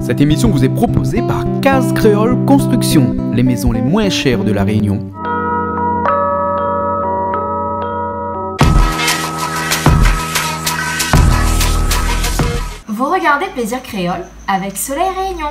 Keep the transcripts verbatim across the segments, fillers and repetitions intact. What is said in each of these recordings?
Cette émission vous est proposée par Case Créole Construction, les maisons les moins chères de La Réunion. Vous regardez Plaisir Créole avec Soleil Réunion.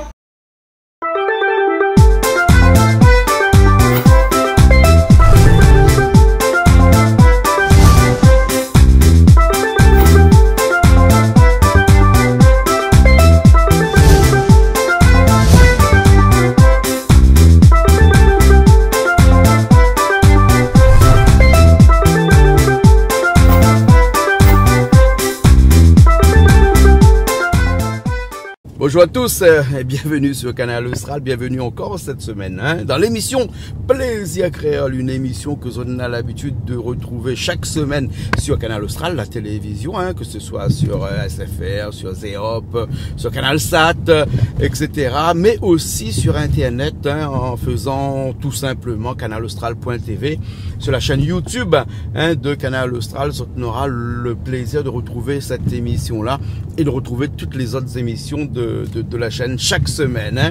Bonjour à tous, euh, et bienvenue sur Kanal Austral. Bienvenue encore cette semaine, hein, dans l'émission Plaisir Créole, une émission que zot néna l'habitude de retrouver chaque semaine sur Kanal Austral, la télévision, hein, que ce soit sur, euh, S F R, sur Zeop, euh, sur Canal Sat, euh, et cetera, mais aussi sur Internet, hein, en faisant tout simplement canal austral point T V, sur la chaîne YouTube, hein, de Kanal Austral. Zot nora le plaisir de retrouver cette émission-là et de retrouver toutes les autres émissions de, de, de la chaîne chaque semaine, hein.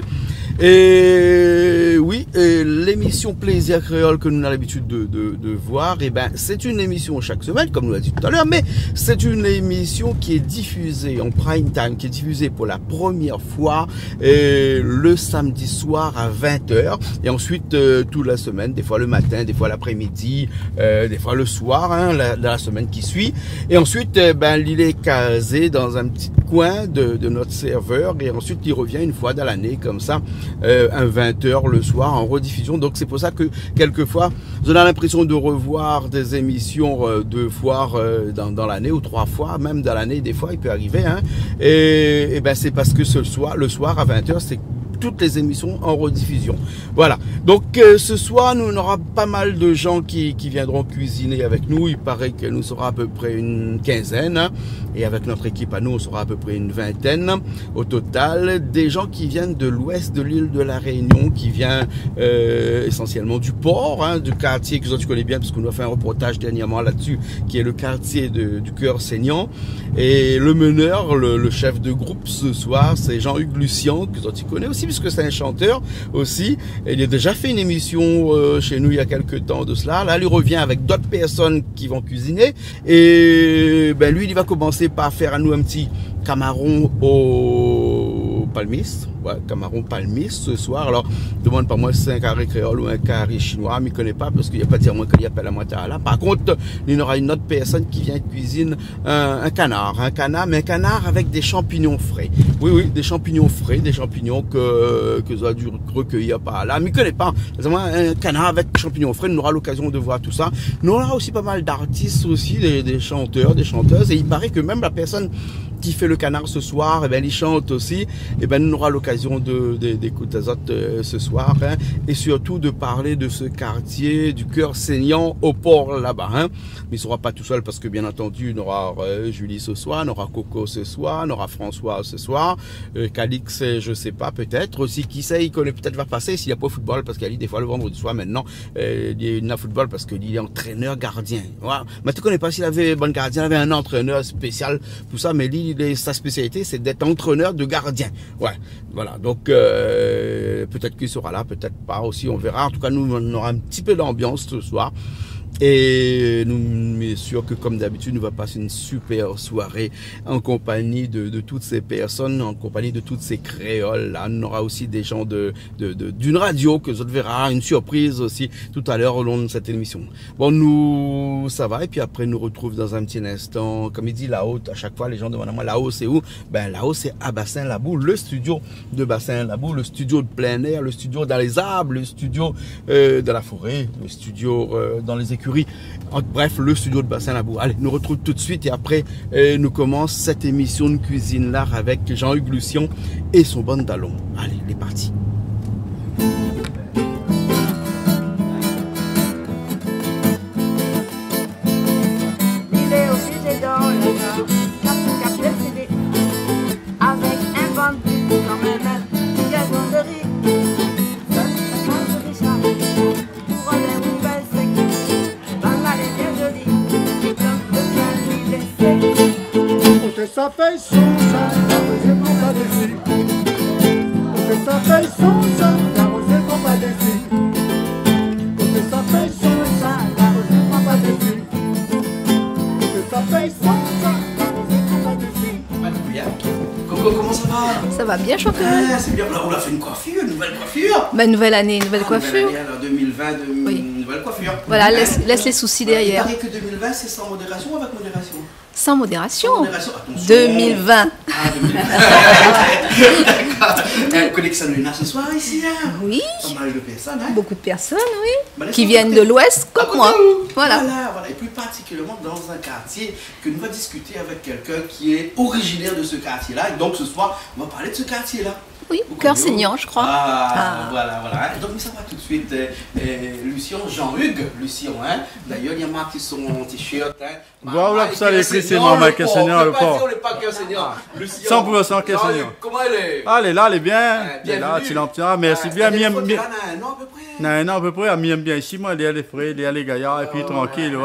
Et oui, et l'émission Plaisir Créole que nou néna l'habitude de, de, de voir, eh ben, c'est une émission chaque semaine, comme nou l'a dit tout à l'heure, mais c'est une émission qui est diffusée en prime time, qui est diffusée pour la première fois, euh, le samedi soir à vingt heures. Et ensuite, euh, toute la semaine, des fois le matin, des fois l'après-midi, euh, des fois le soir, hein, la, la semaine qui suit. Et ensuite, euh, ben, il est casé dans un petit coin de, de notre serveur. Et ensuite, il revient une fois dans l'année, comme ça, euh, à vingt heures le soir en rediffusion. Donc, c'est pour ça que, quelquefois, zot néna l'impression de revoir des émissions, euh, deux fois, euh, dans, dans l'année ou trois fois, même dans l'année, des fois, il peut arriver, hein. Et, et ben, c'est parce que ce soir, le soir à vingt heures, c'est toutes les émissions en rediffusion. Voilà. Donc, euh, ce soir, nou nora pas mal de gens qui, qui viendront cuisiner avec nous. Il paraît que nou sera à peu près une quinzaine, hein. Et avec notre équipe à nous, on sera à peu près une vingtaine au total. Des gens qui viennent de l'ouest de l'île de la Réunion, qui viennent, euh, essentiellement du port, hein, du quartier que zot i koné bien, parce qu'on a fait un reportage dernièrement là-dessus, qui est le quartier de, du Cœur Saignant. Et le meneur, le, le chef de groupe ce soir, c'est Jean-Hugues Lucien, que zot i koné aussi, puisque c'est un chanteur aussi. Et il a déjà fait une émission, euh, chez nous il y a quelque temps de cela. Là, il revient avec d'autres personnes qui vont cuisiner. Et ben, lui, il va commencer par faire à nous un petit camaron au palmiste. Ouais, camaron palmiste ce soir. Alors, demande pas moi si c'est un cari créole ou un cari chinois, mi koné pas, parce qu'il a pas dit à moi qu'il appelle à moi là. Par contre, il y aura une autre personne qui vient cuisiner un, un canard, un canard, mais un canard avec des champignons frais. Oui, oui, des champignons frais, des champignons que, que zot la dû recueillir par là. Mi koné pas. Zot néna un canard avec champignons frais, nou nora l'occasion de voir tout ça. Nou nora aussi pas mal d'artistes aussi, des, des chanteurs, des chanteuses. Et il paraît que même la personne qui fait le canard ce soir, eh ben, il chante aussi. Eh ben, nou nora l'occasion de, de, d'écouter zot, euh, ce soir, hein, et surtout de parler de ce quartier du Cœur Saignant au port là-bas, hein. Mi sera pas tout seul parce que, bien entendu, nou nora, euh, Julie ce soir, nou nora Coco ce soir, nou nora François ce soir, euh, Calix, euh, je sais pas, peut-être aussi, qui sait, i koné, peut-être va passer s'il y a pas football, parce qu'il y a des fois le vendredi soir maintenant, euh, il y a football parce qu'il est entraîneur gardien. Voilà. Mais mi koné pas s'il avait bon gardien, il avait un entraîneur spécial pour ça, mais lui, il est, sa spécialité, c'est d'être entraîneur de gardien. Ouais. Voilà, donc, euh, peut-être qu'il sera là, peut-être pas aussi, on verra. En tout cas, nou, nou nora un petit peu d'ambiance ce soir. Et nou, bien sûr que, comme d'habitude, nou va passer une super soirée en compagnie de, de toutes ces personnes, en compagnie de toutes ces créoles là. Nou nora aussi des gens de, de, de, d'une radio que zot i verra, une surprise aussi tout à l'heure au long de cette émission. Bon, nou sava, et puis après, nou retrouve dans un petit instant, comme il dit, là-haut, à chaque fois, les gens demandent à moi, là-haut, c'est où ? Ben, là-haut, c'est à Bassin Labou, le studio de Bassin Labou, le studio de plein air, le studio dans les arbres, le studio, euh, dans la forêt, le studio, euh, dans les écuries. En bref, le studio de Bassin Labou. Allez, nou retrouve tout de suite et après, euh, nou commence cette émission de cuisine là avec Jean-Hugues Lucien et son bann dalon. Allez, il est parti. Li lé oblizé dor la gare, kap, kap, lé fini. Avèk in bann pit kanmèm, in ti gazon de ri. Sèl, sèl, sèl, sèl, pou alé ouvèr sèk. Bann la lé bien zoli, é konm le bien li lé sèk. Oté sa fé son sa, la dézièm pou pa dési. Fèy son sa, la rozé pran pa dési. Koté sa fèy son sa, la rozé pran pa dési. Koté sa fèy son sa, la rozé pran pa dési. Marie-Claire. Coco, comment ça va ? Ça va bien, champion. Ah, c'est bien. On a, on a fait une coiffure, une nouvelle coiffure. Bah, nouvelle année, nouvelle coiffure. Ah, nouvelle année, alors, deux mille vingt, de, oui, nouvelle coiffure. Voilà, laisse, laisse les soucis derrière. Il paraît que deux mille vingt, c'est sans modération ou avec modération ? Sans modération. Sans modération, attention. Deux mille vingt. Ah, deux mille vingt. D'accord. Eh, vous connaissez Luna ce soir ici, hein ? Oui. Pas mal de personnes, hein ? Beaucoup de personnes, oui. Bah, qui viennent de l'Ouest, comme moi. À côté de vous. Voilà. Voilà, voilà. Et plus particulièrement dans un quartier que nous va discuter avec quelqu'un qui est originaire de ce quartier-là. Et donc, ce soir, on va parler de ce quartier-là. Oui, Cœur Saignant, je crois. Ah, voilà, voilà. Donc, nous sommes tout de suite, euh, euh, Lucien, Jean-Hugues, Lucien, hein. D'ailleurs, il y a marqué son t-shirt, hein. Voilà, sa lé ékri, sé Marmay Kèr Sényor, lo por. San pou san Kèr Sényor. Koman i lé ? Ah, lé la, lé bien. Lé la, ti lanpia, mèrsi bien. Néna in an apépré, mi yèm bien isi, moin, lé, lé fré, lé, lé gayar, épi trankil, ouais.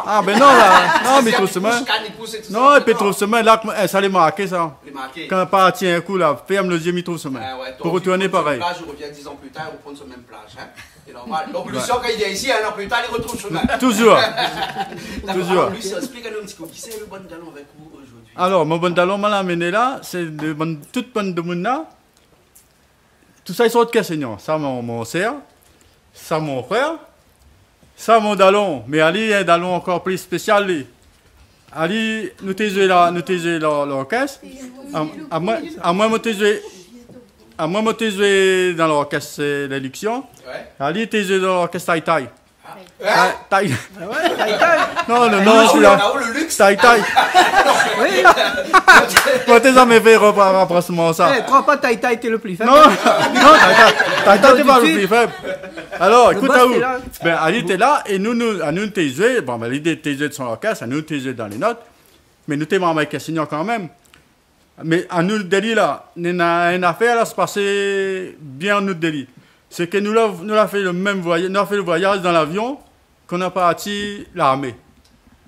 Ah ben non, la, non, mi trouv somin. Non, épi trouv somin, la, eh, sa lé marké, sa. Kan parti in kou, la, fèrm lo zié, mi trouv somin. Pou rotourné parèy. Plaz, ou revien diz an pli tar, ou pran so mèm plaz, hein. C'est normal. Donc, Lucien, kan li vien isi, in an pli tar, li rotrouv somin. Toujours. D'accord. Toujours. Alors, Lucien, explique-nous un petit coup. Qui c'est le bon dalon avec vous aujourd'hui ? Alors, mon bon dalon, ma la amené la, sé de bann, tout bann demoun la. Tout sa, i sort Kèr Sényor. Sa, mon, mon sèr. Sa, mon frèr. Sa, mon dalon. Mé ali, in dalon ankor pli spésial, li. Ali, nou té zoué la, nou té zoué la, lorkès. Amoin, amoin, moin té zoué, amoin, moin té zoué dan lorkès, euh, Léliksyon. Ouais. Ali té zoué dan lorkès Tay Tay. Ah. Tay Tay. Ah ouais, Tay Tay. Non, non, non, ah, sé la. Ah, le luxe. Tay Tay. Oui. Moin té zamé fé rapro-, raprósman sa. Eh, kroi pa Tay Tay té lo pli fèb. Non, non, Tay Tay, Tay Tay té pa lo pli fèb. Alor, ékout, aou. Ben, ali té la, é nou, nou, anou té zoué, bon, ben, li té zoué de son lorkès, anou té zoué dan lé not, mé nou té Marmay Kèr Sényor kanmèm. Mé anou, Dèli la, néna in afèr la, la pasé bien anou, Dèli. Sé ke nou la, nou la fé lo mèm voyaz, nou la fé lo voyaz dan lavion, kan nou la parti larmé.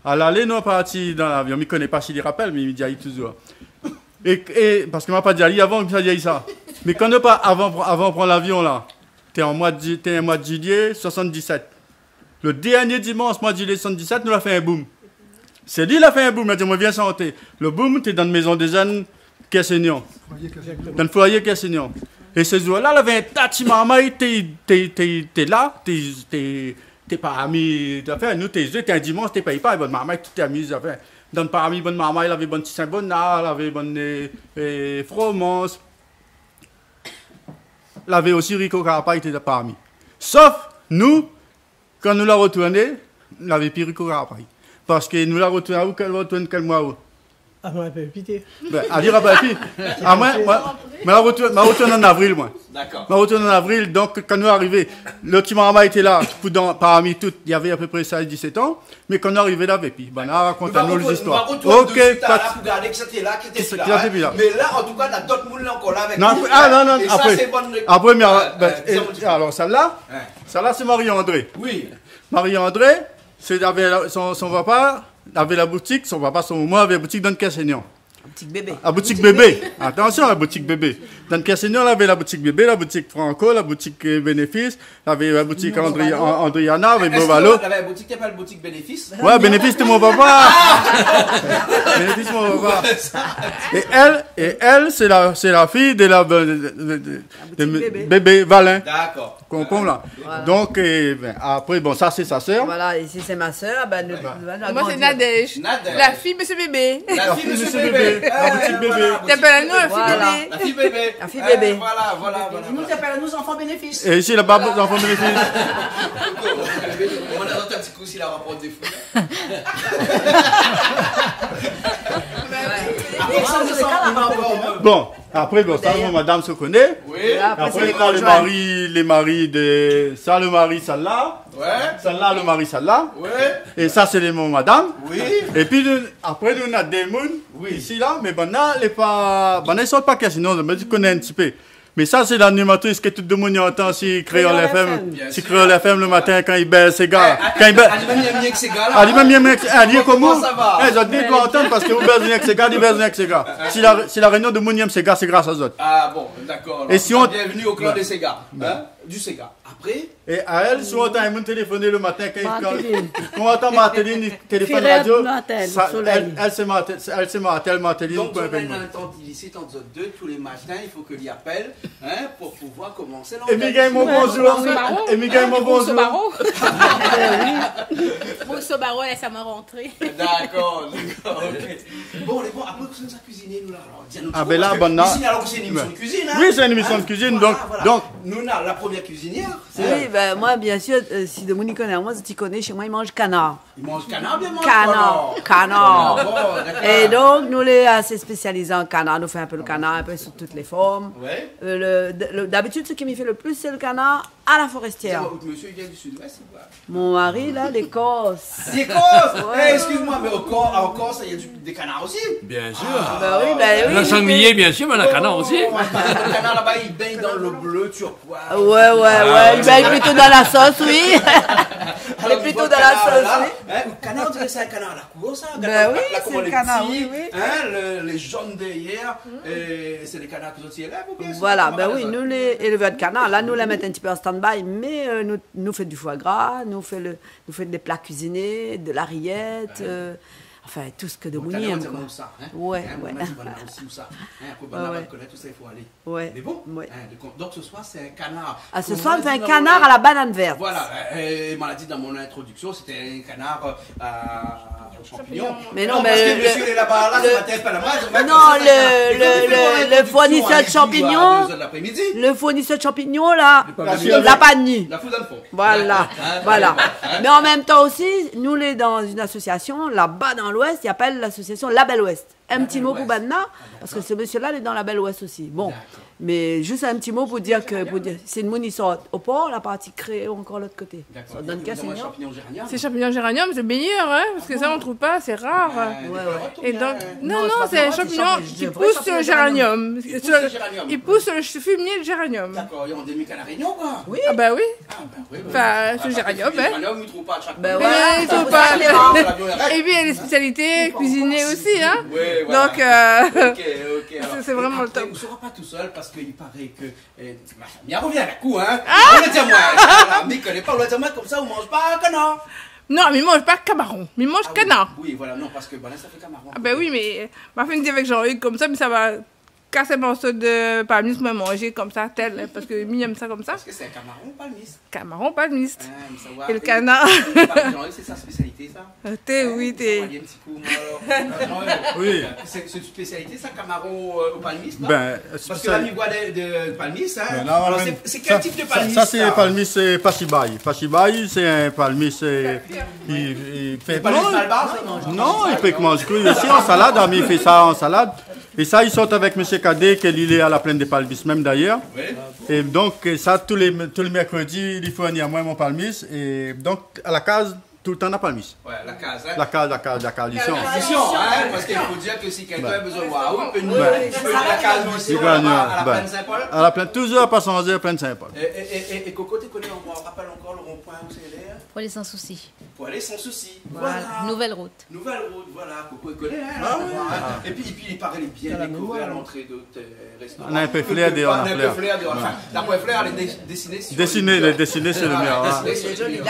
A lalé, nou la parti dan lavion, mi koné pa si li rapèl, mé mi di ali touzour. É, é, parske ma pa di ali avan, mi sa di ali sa. Mé kan nou pa, avan, avan pran lavion la, té an moi de, té an moi de zilié soisann-disèt. Lo dèrnié dimansh moi de zilié soisann-disèt, nou la fé in boum. Sé li la fé in boum, la di amoin, vien shanté. Lo boum té dan mézon dé jenn Kèr Sényor. Dan foyé Kèr Sényor. É sé zour-la, lavé in ta ti marmay té, té, té, té la, té, té, té parmi, anfin, nou té zoué, té in dimansh, té pèy pa, bann marmay, tout té amiz, anfin. Dan parmi bann marmay, lavé bann ti sinbona, lavé bann, euh, euh, fromanz. Lavé osi riko karapay té parmi. Sof nou, kan nou la rotourné, lavé pi riko karapay. Parske nou la rotourn, aou, kèl, rotourn kèl moi, ou ? Ah, moin, in pé pité. Ben, ali rapèl pi. Ah, moin, moin, ma rotourn, ma rotourn an avril, moin. D'accord. Ma rotourn an avril, donk, kan nou arivé, lo ti marmay té la, pou dan, parmi tout, li lavé apépré sèz, disèt an. Mé kan nou arivé la, lavé pi. Banna la rakont anou lé zistoir. Nou va rotourn, nou va rotourn de suite la pou gard kisa té la, kisa té pi la, hein. Mé la, an tou ka, na dot moun la ankor la avèk nou, hein. Non, apré, ah, non, non, apré. Apré, mé, euh, ben, euh, alor, sèl-la, sèl-la, sé Marie-André. Oui. Marie-André, sé, lavé la, son, son papa lavé la boutik, son papa, son momon lavé la boutik dan Kèr Sényor. Boutik bébé. Ah, boutik bébé. Atansion, la boutik bébé. Dan Kèr Sényor, lavé la boutik bébé, la boutik Franco, la boutik, euh, Bénéfice, lavé la boutik Andri-, An-, Andriana, lavé Bovalo. Lavé la boutik té pa la boutik Bénéfice ? Ouais, Bénéfice, té mon papa. Bénéfice, mon papa. É èl, é èl, sé la, sé la fiy de la, de, de, de, de bébé Valin. D'accord. Konpran la. Voilà. Donk, euh, ben, apré, bon, sa sé sa sèr. Voilà, isi sé ma sèr, ben, nou, nou va grandir. Moin sé Nadège. Nadège. La fiy mésyé Bébé. La fiy mésyé Bébé. La boutik bébé. Té apèl anou la fiy bébé. La fiy bébé. La fiy bébé. Voilà, voilà, voilà. Nou té apèl anou zanfan Bénéfice. É isi laba, zanfan Bénéfice. Moin la antann in ti kou si la raport dé fou. Bon, apré, bon, sa, mon madam sé koné. Oui. Apré, sé lé mari, lé mari de, sa, lo mari, sèl-la. Ouais. Sèl-la, lo mari, sèl-la. Ouais. É sa, sé lé, mon madam. Oui. Épi, nou, apré, nou, na dé moun isi la, mé banna lé pa, banna i sort pa Kèr Sényor, mé mi koné in ti pé. É sa, sé lanimatris ke tout demoun i antann si Kréol Kréol F M. F M. Si Kréol F M le matin, kan i bèz séga. Kan i bèz, ali mèm i yèm mié ke séga la, ali mèm i yèm mié ke, ali, koman sa va ? Zot dé i doi antann, parske ou bèz mié ke séga, li bèz mié ke séga. Si La, si La Rényon demoun i yèm séga, sé gras azot. Ah bon, dakor. É si ou... Bienvenue au clan des ségas, hein, du séga. Apré, é aèl, si ou antann in moun téléfoné le matin, kan i, kan ou antann Marteline i téléfone radio, sa, èl, èl sé Martel, èl sé Martel, Marteline. Donk, ou pé in pé de moun. Isi, antann zot dé, tou lé matin, i fo ke li apèl, hein, pou pouvoir komansé lantèn. É mi gingn mon bonzour. Bonzour, Baro. É mi gingn mon bonzour. Bonzour, Baro. Bonzour, Baro, lès amoin rantré. Dakor, dakor, ok. Bon, lé bon, apré, kosa nou sa kuiziné, nou, la, alor, di anou tout, parske isi, alor ke sé in émision de kuizine, hein. Oui, sé in émision de kuizine, donk, voilà. Nou na la premièr kuizinièr. Oui, bin, moin, biensir, si demoun i koné amoin, zot i koné, shé moin, i manz kanar. I manz kanar, bien manz kanar. Kanar, kanar. Ah bon, dakor. É donk, nou lé asé spésializé an kanar, nou fé in pé le kanar, in pé sou tout lé form. Ouais. Le, le, dabitid, sak mi fé le plis, sé le kanar a la forestièr. Out mésié i vien du sud-ouest ou koi ? Mon mari, la, lé kors. Lé kors ? Ouais. Eh, excuse-moi, mais au Cor-, en Corse, il y a du, des canards aussi. Bien sûr. Ah, bah oui, bah oui. La sanglié, bien sûr, mé la kanar osi. Oh, le canard là-bas, il baigne dans le bleu turquoise. Ouais, ouais, ouais. Il baigne plutôt dans la sauce, oui. Il est plutôt dans la sauce, oui. Hein, le canard, on dirait que c'est un canard à la cour, ça. Bah oui, c'est le canard, oui, oui. Hein, le, les jaunes derrière, et c'est les canards que vous aussi élèvez, ou bien c'est... Voilà, ben oui, nou lé élevèr de kanar. La, nou la mèt in ti pé an stand-by, mé, euh, nou, nou fé du foie gras, nou fé le, nou fé dé pla kuiziné, de la riyèt, euh, anfin, tout sak demoun i èm, koi. Bon, kanar, sé bon sa, hein. Ouais, ouais. Hein, moin, sé bon sa osi, sa. Hein, apré, banna va konèt ousa i fo alé. Ouais. Mé bon, hein, donk, donk, ce soir, c'est un canard. Ah, ce soir, c'est un canard à la banane verte. Voilà, euh, euh, moin la di dan mon introduksion, c'était un canard, euh, à champignons. Champignon. Mais non, mais parce que le monsieur, il est là-bas, là, ce matin, c'est pas la mode, on va... Non, le, le, le, le fournisseur de champignons, le fournisseur de champignons, là, il l'a pas venu. La foudre à fond. Voilà, voilà. Mé an mèm tan osi, nou lé dan in asosiasion laba dan l'Ouest, i apèl l'asosiasion La Belle Ouest. In ti mo pou banna, parske se mésié-la lé dan La Belle Ouest osi. Bon, mé zis in ti mo pou dir ke, pou dir, sé in moun i sort o Por, la parti kréol ankor lot koté. Dakor. Sa donn kèl, champignon géranium ? Sé champignon géranium, sé méyèr, hein, parske sa, on trouv pa, sé rar. Ouais, ouais. É donk, non, non, sé in champignon ki pous sur le géranium. Ki pous sur le géranium. Ki pous sur le fumier de géranium. Dakor, i andié kan La Rényon, koi. Oui. Ah bah oui. Ah, ben oui, ben oui. Anfin, su géranium, hein. Géranium, i trouv pa shak... Ben voilà. Mé i trouv pa. Épi, néna dé spésialité kuiziné osi, hein. Oui, voilà. Donk, euh, sé, sé vréman le top. Ok, ok. Alor, apré, ou sera pa tou sèl parske i paré ke, euh, ma fami i revien avèk ou, hein. Ah ! Ou la di amoin, voilà, mi koné pa, ou la di amoin konmsa, ou manz pa kanar. Non, mi manz pa kamaron, mi manz kanar. Ah oui, oui, voilà, non, parske, ben la, sa fé kamaron. Ah ben oui, mé, euh, ma fami i di avèk Jean-Hugues konmsa, mé sa va kas in morso de palmis, moin manzé konmsa, tèl, hein, parske mi èm sa konmsa. Parske sé in kamaron palmis. Kamaron palmis. Ah, mé sa va. É le kanar. Jean-Hugues, sé sa spésialité, sa. Euh, té, oui, té. Hein, sa va alé in ti kou, moin, alor. Oui. Sé, sé in spésialité, sa, kamaron, euh, o palmis, non ? Ben, parske la, mi voi de, de palmis, hein. Ben, non, alor, mé sé, sé kèl tip de palmis, sa ? Sa, sé palmis, sé pasibay. Pasibay, sé in palmis, euh, i, i fé... Palmis malbar, sa, non ? Non, i fé manz kri osi, an salad, ami, i fé sa an salad. É sa, i sort avèk mésié Kadé, ke li lé a la Plaine des Palmistes mèm, dayèr. Oui. É donk, sa, tou lé, tou lé mèrkredi, li fourni amoin mon palmis. É donk, a la kaz, toultan na palmis. Ouais, la kaz, hein. La kaz, la kaz, la kaz, isi. Tradision, hein, parske i fo dir ke si kèlkin la bezoin voir aou, i pé vni, i pé vni la kaz isi, a la Plaine Saint-Paul. A la Plaine, touzour pa sanzé, Plaine Saint-Paul. É, é, é, é, é Coco, ou koné, ou rapèl ankor le ron-poin ousa i lé, hein ? Pour aller sans souci. Pour aller sans souci. Voilà. Voilà. Nouvelle route. Nouvelle route, voilà, Coco i koné, hein. Ah oui. Épi, épi, i paré lé bien dékoré a l'antré de, euh, restoran. Néna in pé flèr déor, néna in pé flèr déor. Anfin, la poin flèr, lé dé-, désiné sur le mur. Désiné, lé désiné sur le mur, hein. Désiné sur le mur.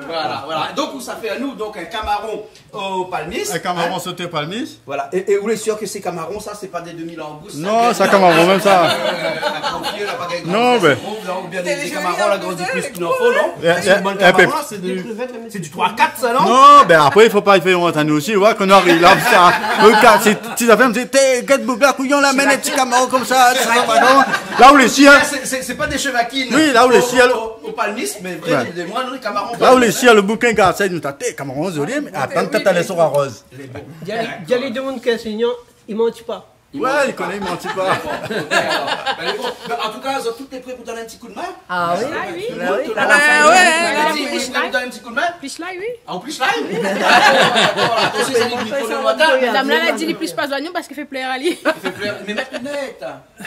Voilà, voilà. Donk, sa fé anou, donk, in kamaron o palmis, hein. In kamaron soté o palmis. Voilà. É, é ou lé sir ke sé kamaron, sa, sé pa dé demi langous, sa ? Non, sa, kamaron mèm, sa. Euh, atrofié, la pa gingn grandi, sa, sé gro, la, oubien dé, dé kamaron la grandi plis k'in fo, non ? Non, non. Sé in bon kamaron, la, sé du, sé du troi kat, sa, non ? Non, ben apré, i fo pa fé ont anou osi, ouais, kan nou ariv la, sa, regard, sé ti zafèr, mi di, té, gèt boug la, kouyon la, mèn in ti kamaron konmsa, sé pa bon. La ou lé sir, hein. Sé, sé, sé pa dé shevakine. Oui, la ou lé sir, o, o, o palmis, mé vré, ouais, dé, dé, moin, non, kamaron palmis, hein. La ou lé sir, le boukin, gard sa, i nou ta, té, kamaron zoli, mé atann, pétèt alé sir la roz. Lé bon. Dakor. Gard lé, gard lé demoun ke sé, non, i manz pa. Ouais, li koné, li manti pa. Bon, OK, alor. Bin, bon. Bin, an tou ka, zot tout lé pré pou donn in ti koudmin ? Ah oui. Ah oui. Bin oui. Tout le monde, tout le monde. Ah ouais, ouais, ouais. Li di, ouais, li pré pou donn in ti koudmin ? Plis la, oui. Ah, ou plis la ? Dakor, dakor. Atansion, sé le mikro le matin. Madam la, la di li plis pa zoignon parske i fé plèr ali. I fé plèr. Mé mèt linèt.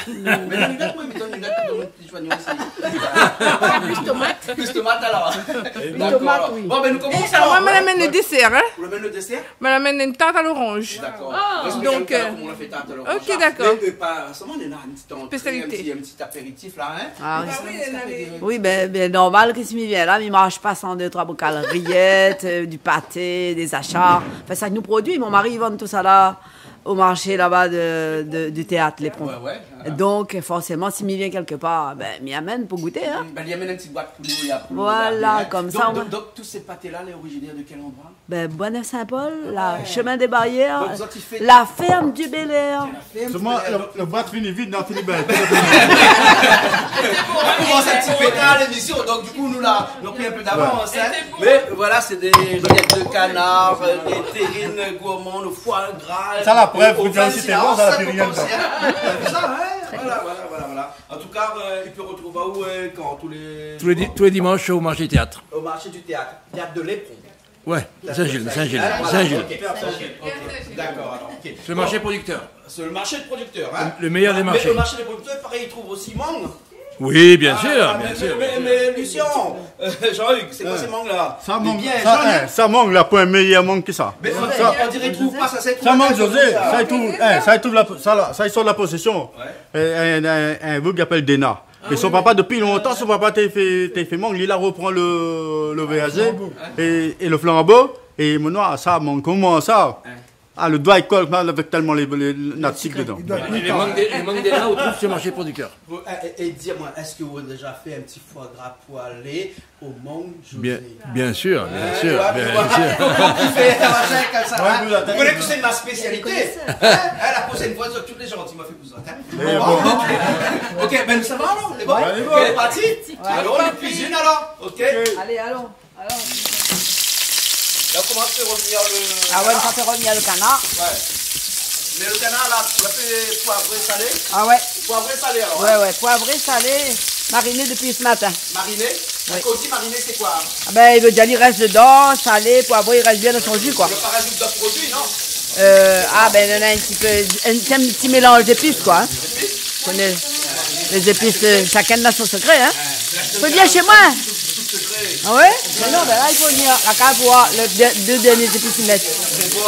Mé linèt, moin, mi donn linèt pou donn plis zoignon osi. Plis tomat. Plis tomat, alor. Plis tomat, oui. Dakor, alor. Bon, bin, nou komans alor. É moin, mi amenn le désèr, hein. Ou amenn le désèr ? Mi amenn in tart a loranz. Dakor. Ah. Donk, euh, koman ou la fé tart a loranz la. OK, dakor. Mé, euh, pa solman, néna in ti antré, in ti, in ti apéritif la, hein. Spésialité. Ah oui. Ah oui, néna. Oui, bin, bin, normal ke si mi vien la, mi manz pa san dé troi bokal riyèt, euh, du paté, dé zasar. Anfin, sak nou produi, mon mari i vann tout sa la o marshé laba de, de, du téat Lépron. Ouais, ouais. Donk, forséman, si mi vien kèlkepar, bin, mi amenn pou gouté, hein. Bin, li amenn in ti boit pou nou, é apré nou va gardé, hein. Voilà, konmsa, donk, donk, tout sé paté la, lé orizinèr de kèl landroi ? Bin, Bois-Neuf-Saint-Paul, la, ouais, Chemin des Barrières, donk, zot i fé la ferme du Bel Air. La ferme du Bel Air. Solman, le, le boit fini vid, non, fini bèl. Nou la komans in ti pé tar lémision, donk, du kou, nou la, nou la pri in pé davans, hein. Ouais. Mé voilà, sé dé riyèt de kanar, euh, dé térine gourmand, le foie gras, sa, la prèv, au vin, si té bon, sa, la pi rien dedan. Sa, hein. Voilà, voilà, voilà, voilà. An tou ka, euh, i pé artrouv aou, euh, kan, tou lé... Tou lé di-, tou lé dimansh o marshé téat. Au marché du théâtre, théâtre de Lépron. Ouais, Saint-Gilles, Saint-Gilles, Saint-Gilles. Hein ? Saint-Gilles. OK, Saint-Gilles, OK. Dakor, alor, OK. Sé le marshé producteur. Sé le marshé producteur, hein. Le, le meilleur des marchés. Mé le marshé producteur, parèy, i trouv osi mang. Oui, bien sûr, bien sûr. Ah, mé, mé, mé, Lucien, euh, Jean-Hugues, sé koi sé mang la ? Sa mang, bien, sa, jaune, hein ? Eh, sa mang la, poin méyèr mang ke sa. Mé on diré, on diré i trouv pa sa, sé sa mang José, sa i trouv, eh, sa i trouv la, sa la, sa i sort la posésion. Ouais. Eh, in, in, in boug i apèl Dena. É son papa, dopi lontan, son papa té fé, té fé mang, li la repran le, le verger é, é le flanbo. É mon noir, sa mang, koman sa ? Ah, le doi i kol, avèk tèlman lé, lé, na sik dedan. Lé mang de, lé mang de la, ou trouv su le marché producteur. Bon, é, é, é di amoin, èske ou la déza fé in ti foie gras pou alé o mang José ? Bien, bien sûr, bien sûr, bien sûr. Hein, ou voi, ou voi, ou voi ki fé in machin konmsa, hein. Ouais, vous attendez. Vous connaissez que c'est ma spécialité. Hein ? Hein, la prochaine fois, sur toutes les gens, tu m'as fait vous entendre. Mé bon. OK, bin, sa va alor ? Lé bon ? Ouais, lé bon. Lé parti ? Ouais. Alon, nou kuizine alor. OK. Allez, allons. Alor, la, ou komans fé revnir le kanar. Ah ouais, sa fé revnir le kanar. Ouais. Mé le kanar la, ou la fé poivré, salé ? Ah ouais. Poivré, salé alor, hein ? Ouais, ouais, poivré, salé, mariné dopi se matin. Mariné ? Ouais. Kan ou di mariné, sé koi ? Ah bin, i vé dir li rès dedan, salé, poivré, i rès bien dan son ju, koi. Ou la pa razout dot produi, non ? Euh, ah bin, néna in ti pé, in, sé in ti mélanz zépis, koi, hein. Zépis ? Ou koné, lé zépis, euh, shakinn na son sekré, hein. Fo vnir shé moin. Ah ouais ? Mé non, bin la, i fo vnir la kaz pou voir lé dé, dé dernié zépis i mèt.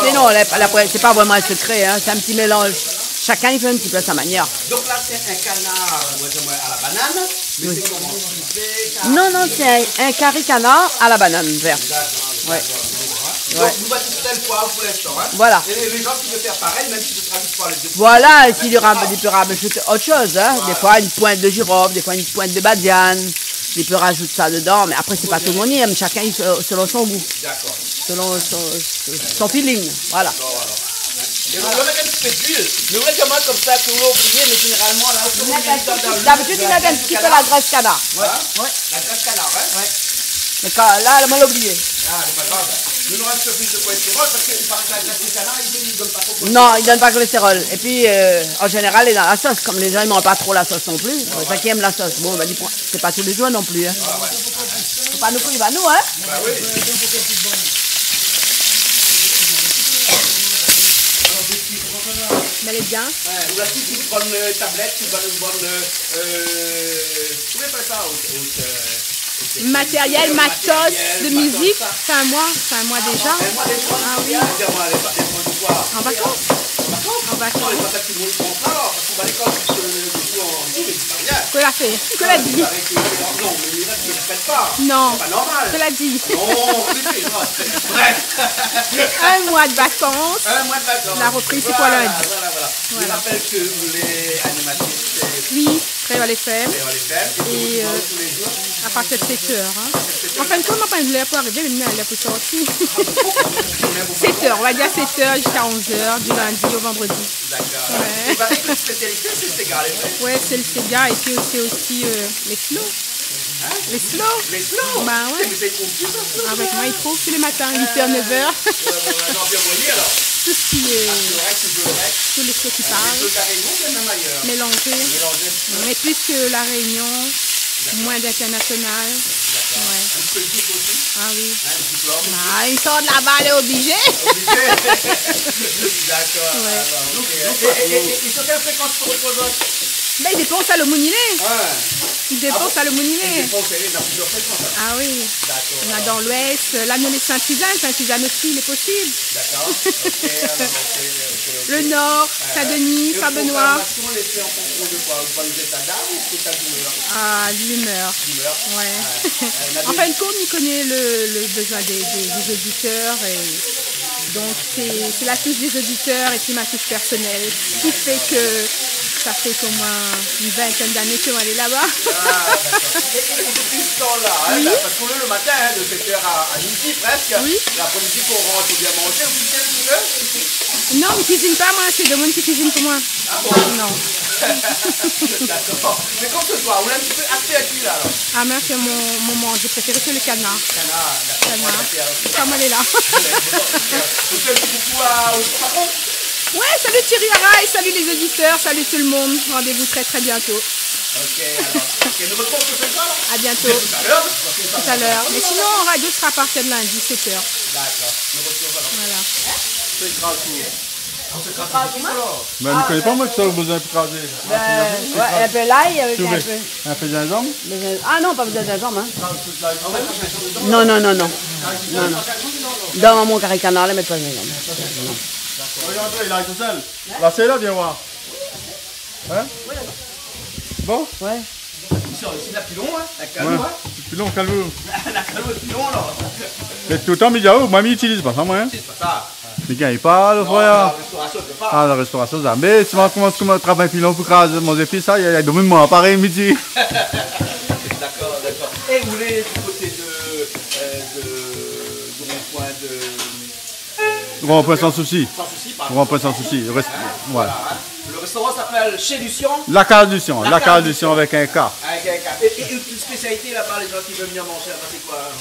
Mé non, la, la, sé pa vréman in sekré, hein. Sé in ti mélanz. Shakinn i fé in ti pé a sa manièr. Donk la, sé in kanar, moin, moin, a la banane, mé sé koman, sipé, kari ? Non, non, sé in, in kari kanar a la banane vèrt. Dakor, dakor, dakor, hein. Ouais. Donk, nou va zis mèt in poiv pou linstan, hein. Voilà. É lé, lé zan ki vé fé parèy, mèm si zot i razout pa lé zépis, voilà, si li ra-, li pé razout ot shoz, hein. Voilà. Défoi, in point de jirof, défoi, in point de badiane. Li pé razout sa dedan, mé apré, sé pa tout le moun i èm, shakinn, euh, selon son gou. Dakor. Selon son, son feeling, voilà. Dakor, alor. É ou la mèt in ti pé d'luil. Mé ou la di amoin konmsa ke ou la oublié, mé zénéralman, la, ou mèt in ti pé, dabitid, i mèt in ti pé la grès kanar. Ouais. Ouais. La grès kanar, hein ? Ouais. Mé kan, la, la, moin la oublié. Ah, sé pa grav. Nou nora in ti pé plis de kolèstérol, parske i paré ke la grès kanar, li, li donn pa tro kolèstérol. Non, i donn pa kolèstérol. Épi, euh, an zénéral, lé dan la sos. Kom lé zan i manz pa tro la sos non pli, ouais, sak i èm la sos. Bon, bin, li pran, sé pa tou lé zour non pli, hein. Ouais, ouais. Fo pa nou priv anou, hein. Bin oui. Mé lé bien. Ouais, ou la tout, tout bann, euh, tablèt, tout bann, bann, euh, euh, koman i apèl sa, out, out, euh, Matériel, matos, de mizik, sa. Matériel, matos, sa. Sé in moi, sé in moi déza. Ah, in moi déza. Ah oui. Bien, bien, moin, lé pa, lé pa, an vakans. An vakans ? An vakans. Non, lé pa sa ki moin i pran sa, parske, bin, lékol, euh, le jour an, an, an, an, an. Kosa la fé ? Kosa la di ? Non, mé i paré ke, non, mé la, mi répèt pa. Non. Sé pa normal. Kosa la di ? Non, mé sé, non, sé, bref. In moi de vakans. In moi de vakans. La repriz, sé pou lundi. Voilà, voilà, voilà. Voilà. Mi rapèl ke ou lé animatris, euh, oui, Kréol F M. Kréol F M, é ke, é, euh, ou lé tou lé zour. A partir de sèt èr, hein. An fin de kont, moin la pa lèr pou arivé, mé moin la lèr pou sorti. Sèt èr, on va dire sèt èr jusqu'à onze heures, du lundi au vendredi. Dakor. Ouais. É bin, out spésialité, sé séga, lé vré ? Ouais, sé le séga, épi sé osi, euh, lé flo. Hein ? Les slow. Les slow. Bah ouais. Mé sé konpli sa, slow. Avèk moin, i trouv tou lé matin, uit èr, nèv èr. Euh, ouais, ouais, ouais, non, bien voyé, alors. Tout ce qui est, ah, c'est vrai que c'est vrai. Tous les slow qui parlent. Les slow de La Réunion, ou bien même ailleurs ? Mélangé. Mélangé un petit peu. Mais plus que La Réunion, d'accord, moins d'international. D'accord. Ouais. Un petit peu le kiff aussi. Ah oui. Hein, le diplôme. Ah, i sort laba, lé oblizé. Oblizé. D'accord, ouais, alors, ok. Donc, donc, et, et, et, et sur quelle fréquence tu te reposes ? Ben, i dépan sa lo moun i lé. Ouais. I dépan sa lo moun i lé. Ah bon ? I dépan, c'est, il y a plusieurs fréquences, alors. Ah oui. D'accord, alors. On a dans l'ouest, là, nou lé Sainte-Suzanne, Sainte-Suzanne aussi, il est possible. D'accord, ok, alors, ok, ok, ok. Le nord, euh, Saint-Denis, Saint-Benoît. Et le programmation, lé fé en fonction de quoi ? Vous voyez l'état d'âme ou spectacle d'humeur ? Ah, l'humeur. D'humeur ? Ouais. Ouais, euh, la... En fin de compte, i koné le, le besoin des, des, des auditeurs et donc c'est, c'est la touche des auditeurs et puis ma touche personnelle. Ce qui fait que ça fait au moins une vingtaine d'années que moin lé laba. Ah, d'accord. Et, et, et depuis ce temps-là, hein, oui, là, parce qu'on est le matin, hein, de sept heures à, à midi presque, oui, l'après-midi qu'on rentre, ou bien manger, vous cuisinez un petit peu ? Non, mi kuizine pa, moin, sé domoun ki kuizine pou moin. Ah bon ? Non. D'accord. Mais comme ce soir, on est un petit peu affaibli là, alors. Ah, moin, sé mon, mon manzé préféré, sé le kanar. Kanar, d'accord. Kanar. Moin, j'aime bien aussi. Konm lé la. D'accord. On fait un petit coucou à, au patron ? Ouais, salut Thierry Araye, salut les auditeurs, salut tout le monde. Rendez-vous très, très bientôt. Ok, alors. Ok, nous retrouvons ce soir, là ? À bientôt. Tout à l'heure, parce que ça... Tout à l'heure. Mais sinon, en radio, ce sera à partir de lundi, sept heures. D'accord. Nous retrouvons alors. Voilà. C'est grave. Mé mi koné pa, moin, kisa ou bezoin pou krazé. Ben, ouais, un peu l'ail avec un peu. Si ou vé in pé zinzanm ? Bezoin, ah non, pa bezoin zinzanm, hein. Non, non, non, non. Non, non. Dan mon kari kanar la, mèt pa zinzanm. Non. Regard, il arrive tout seul. La, sé la, vien voir. Hein ? Bon ? Ouais. Isi, isi, la pilon, hein, la kalou, hein. Ouais. Pilon, kalou. La kalou, pilon, la. Mé toultan mi di aou, moin mi itiliz pa sa, moin, hein. Itiliz pa sa. Mi gingn pa, lo frèr. Non, la restorasion, mi pé pa. Ah, la restorasion, zamé. Si moin komans, komans travay pilon pou kraz mon zépis, sa, i a, i a domoun moin, parèy, mi di. D'accord, d'accord. Et vous voulez du côté de, euh, de, du rond-point de Rond-point Sans Souci. Sans Souci, pardon. Rond-point Sans Souci. Rest-, hein, ouais. Voilà, hein. Le restaurant s'appelle Chez Lucien. La Case Lucien, la Case Lucien avec un K. Avec un K. Et, et, et une spécialité là-bas, les gens qui veulent venir manger là-bas, c'est quoi, hein ?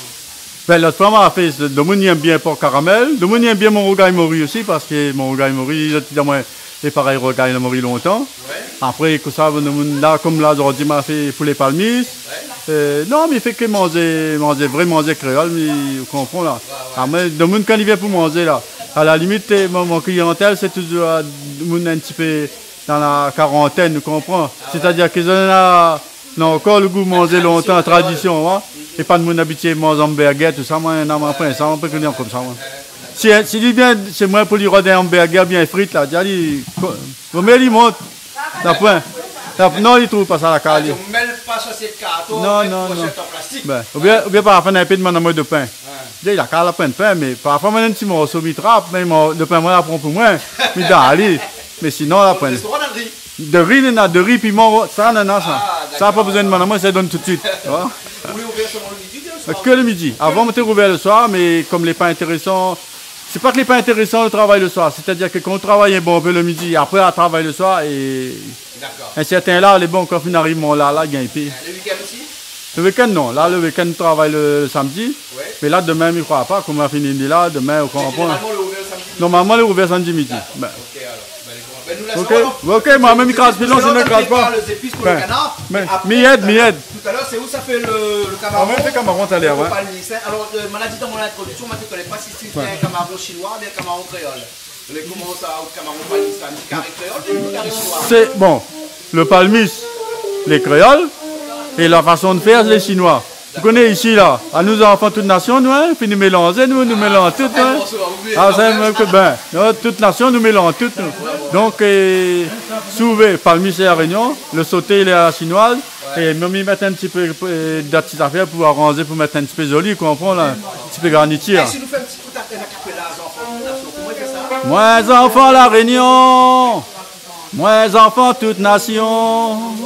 Ben, lot foi, moin la fé, domoun i èm bien por karamèl, domoun i èm bien mon rougay mori osi, parske mon rougay mori, zot i di amoin, lé parèy rougay mori lontan. Ouais. Apré, konmsa, domoun la, kom la, zordi, moin la fé poulé palmis. Ouais. Euh, non, mi fé ke manzé, manzé, vré manzé kréol, mi, ou konpran la. Ouais, ouais. Apré, domoun, kan i vien pou manzé la, a la limit, euh, mon, mon kliantèl, sé touzour, euh, domoun in ti pé dan la karantèn, ou konpran. Ah ouais. Sétadir ke zot néna, néna ankor lo gou manzé lontan, tradision, tradision, ouais. É pa domoun abitié manz hamburger, tousa, moin, non, moin, apré sa, moin pé koné konmsa, moin. Si, si li vien, sé moin pou li rod in hamburger bien frit la, di ali, ko-, vo mié li mont. Na poin. Na, non, li trouv pa sa la kaz ali. Ah, ou mèt pa sa si karton, non, ou mèt non, fourshèt an plastik. Ben, oubien, oubien parfoi, na in pé domoun la manz dopin. Ouais. Dé, la kaz la poin dopin, mé parfoi, moin néna in ti morso, mi trap, mé mon, dopin, moin la pran pou moin. Mi done ali. Mé sinon, la poin. Restoran, na dori. Dori, néna dori, piman, sa, néna sa. Ah, d'accord. Sa, pa bezoin domann amoin, sa i donn tout suit. Ou lé ouvèr solman le midi oubien le soir ? Ke le midi. Avan, moin té ouvèr le soir, mé kom lé pa intérésan, sé pa ke lé pa intérésan le travay le soir. Sétadir ke kan ou travay in bon pé le midi, apré, ou travay le soir, é... D'accord. In sèrtin la, lé bon, kan fine ariv mon la, la, gingn pé. Le week-end aussi ? Le week-end, non. La, le week-end, nou travay le, le samdi. Ouais. Mé la, domin, mi kroi pa, kom ma fini la, domin, ou konpran. Mé zénéralman, lé ouvèr le samdi midi. Normalman, lé ouvèr samdi midi. D'accord. Ben. Ok, alors. Ben, nou lésé, ok, alor. Ok, moin mèm, mi kraz pilon, sinon mi kraz pa. Tout à l'heure, on va faire le zépis pour le canard. Ben, mé apré, mi èd, mi èd. Tout à l'heure, c'est où ça fait le, le camaron, ah, moin la fé kamaron talèr, ouais. Palmis, hein. Alors, euh, moin la di dan mon introdiksion, moin mi koné pa si sé in kamaron shinoi oubien kamaron kréol. Lé koman sa, out kamaron palmis, sa, in ti kari kréol, in ti kari shinoi ? Sé, bon, le palmis, lé kréol, é la fason de fèr, lé shinoi. Ou koné isi la, anou zanfan tout nasion, nou, hein, fini mélanzé, nou, nou mélanz tout, hein. Ah, sa, mèm ke, ben, nou, tout nasion, nou mélanz tout, nou. Donk, euh, si ou vé, palmis lé La Rényon, le soté lé a la shinoiz, é mèm i mèt in ti pé, euh, dot ti zafèr pou aranzé, pou mèt in ti pé zoli, ou konpran la, in ti pé garnitir. É si nou fé in ti kout a pèn a capella, zanfan tout nasion, koman i fé sa ? Moin zanfan La Rényon, moin zanfan tout nasion,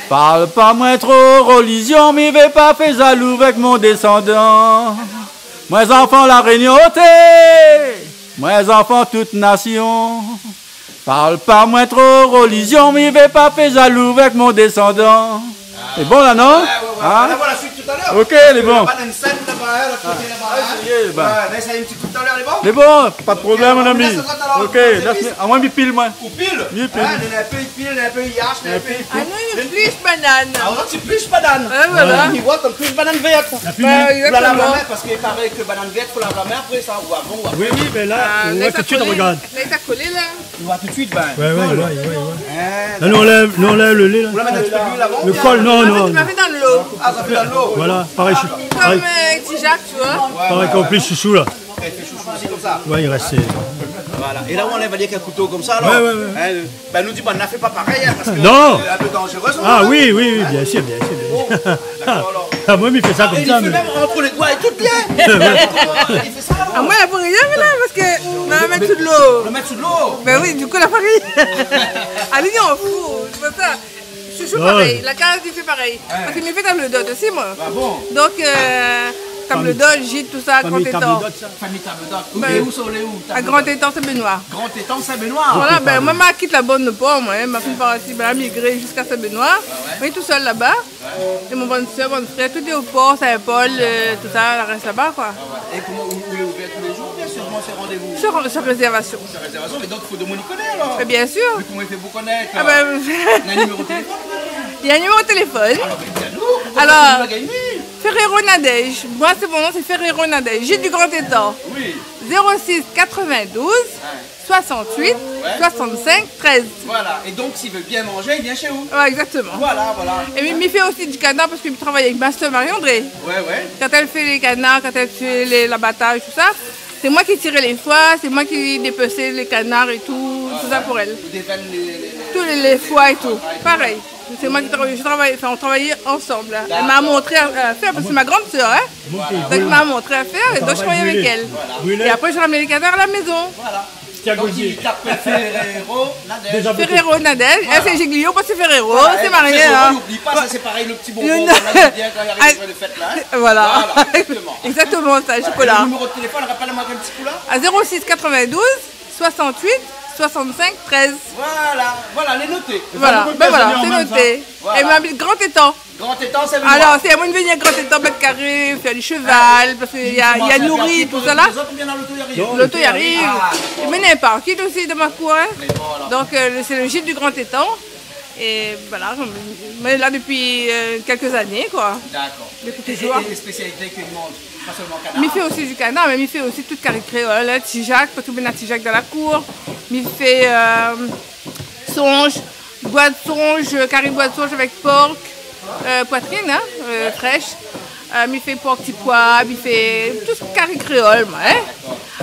parl pa moin tro relizion, mi vé pa fé zalou avèk mon désandan. Moin zanfan La Rényon, oté, moin zanfan tout nasion, parl pa moin tro relizion, mi vé pa fé zalou avèk mon désandan. Lé bon la, non ? Ouais, ouais, Hein ? On va voir la suite tout à l'heure. Ok, lé bon. Laba, néna in sèn laba, hein, lot koté laba, hein. Ah, sa y est, laba. Ouais, mé sa, in ti kou talèr, lé bon ? Lé bon, pa de problèm, mon ami. Ok, on laisse les épices. Ok, laisse, ah, moin, mi pil, moin. Ou pil ? Mi pil. Hein, néna in pé i pil, néna in pé i ash, néna in pé i koup. Ah, nou, nou plish banane. Ah, ou plish banane. Ouais, voilà. Ou plish banane vèrt. Bah, ou lav la min, exactement. Parske i paré ke banane vèrt, fo lav la min apré sa, ou avan, ou apré. Oui, oui, mé la, ah, on voit tout de suite, regarde. Lès sa kolé, la. Ou voi tout de suite, ben, ouais, ouais, ouais, ouais. Hein, la, nou anlèv, nou anlèv le lé, la. Ou la mèt in ti pé d'luil avan ? Le kol, non, non. Ah, mé ou la fé dann lo. Ah, sa fé dann lo. Voilà, parèy, parèy. Konm, euh, Ti Jak, ou voi. Ouais, parèy, ouais, kan ou plish shoushou, la. Kan i fé shoushou osi, konmsa. Ouais, i rès, euh, voilà. É la, ou anlèv avèk in kouto konmsa, alor. Ouais, ouais, ouais. Hein, euh, ben, nou di, ben, na fé pa parèy, hein, parske, euh, in pé danzéré, sa. Ah oui, oui, oui, bien sûr, bien sûr, bien sûr. Bon, dakor, alor. Ah, moin, mi fé sa konmsa, mé i fé mèm ant lé doi é tout, bien. Ouais. Dakor, euh, i fé sa, alor. Ah, moin, la fé rien, la, parske nou la mèt sou dolo. Nou la mèt sou dolo. Ben oui, du kou, la fé rien. Ah, li, li s'en fout, sé pa sa. Shoushou, parèy. La kaz, li fé parèy. Ouais. Parske mi fé tab dot osi, moin. Ah bon ? Donk, euh, tab dot, jit, tousa, Grand Étang. Famiy tab dot, sa. Famiy tab dot. Ben, ousa ou lé, ou, tab dot ? À Grand Étang, Saint-Benoît. Grand Étang, Saint-Benoît. Voilà, ben, moin, ma kit la Bone de Por, moin, hein, ma fine parti, ben, la migré ziska Saint-Benoît. Ah ouais. Moin lé tousèl laba. É mon bann sèr, bann frèr, tout lé o Por, Saint-Paul, euh, tousa, la rès laba, koi. Ah ouais. É koman, ou, ou lé ouvèr tou lé zour, oubien sèlman sé randévou ? Sur, sur rézèrvasion. Sur rézèrvasion, mé donk, fo domoun i koné, alor. Mé bien sûr. Mé koman i fé pou konèt, alor ? Ah ben, néna in niméro téléfone ? Néna in niméro téléfone. Alor, mé di anou, koman ou la gingné ? Ferrero Nadège. Moin, sé mon non, sé Ferrero Nadège. Jit du Grand Étang. Oui. Zéro six quatre-vingt-douze. Ouais. Soixante-huit, ouais, soixante-cinq, treize. Voilà. É donk, si i vé bien manzé, i vien shé ou. Ouais, exactement. Voilà, voilà. É mi, mi fé osi du kanar parske mi travay avèk ma sèr Marie-André. Ouais, ouais. Kan èl i fé lé kanar, kan èl i fé lé, labataz, tousa, sé moin ki tir lé foi, sé moin ki dépès lé kanar é tout, tousa pou èl. Ou dévèn lé, lé, lé, tout lé, lé foi é tout. Parèy. Sé moin ki travay, mi travay, anfin, nou travay ansanm, la. Èl la montré a, a fèr, parske sé ma gran sèr, hein. Voilà. Donk, èl la montré a fèr, é donk, mi travay avèk èl. Voilà. É apré, mi ramèn lé kanar a la mézon. Voilà. Donk, i apèl Ferrero Nadège. Ferrero Nadège. Voilà. Èl, sé Giglio, pa sé Ferrero, voilà, sé marié, Ferrero, hein. Oubli pa, sa, sé parèy, le ti bonbon, voilà, i vien kan i ariv lé fèt, la, hein. Voilà. Voilà, exactement. Exactement, sa, shokola. É le niméro de téléfone, rapèl amoin in ti kou, la. À zéro six quatre-vingt-douze, soixante-huit, soixante-cinq, treize. Voilà, voilà, lé noté. Voilà, ben voilà, sé noté. Voilà. É mi abit Grand Étang. Grand Étang, Saint-Benoît. Alor, sé amoin i vien Grand Étang, mèt karé, fé du shoval, parske néna, néna nouri, tousa, la. Loto i ariv. Ah, bon. Mé néna in parking osi dan mon koin, hein. Mé voilà. Donk, euh, sé le jit du Grand Étang. É voilà, moin lé la dopi, euh, kèk zané, koi. Dakor. Dopi touzour. É, é, é lé spésialité ke i manz, pa sèlman kanar ? Mi fé osi du kanar, mé mi fé osi tout kari kréol, hein, Ti Jak, parske mi néna Ti Jak dan la kour. Mi fé, euh, sonj, boi de sonj, kari boi de sonj avèk por, euh, poitrine, hein, euh, frèsh. Euh, mi fé por ti poi, mi fé tout kari kréol, moin, hein.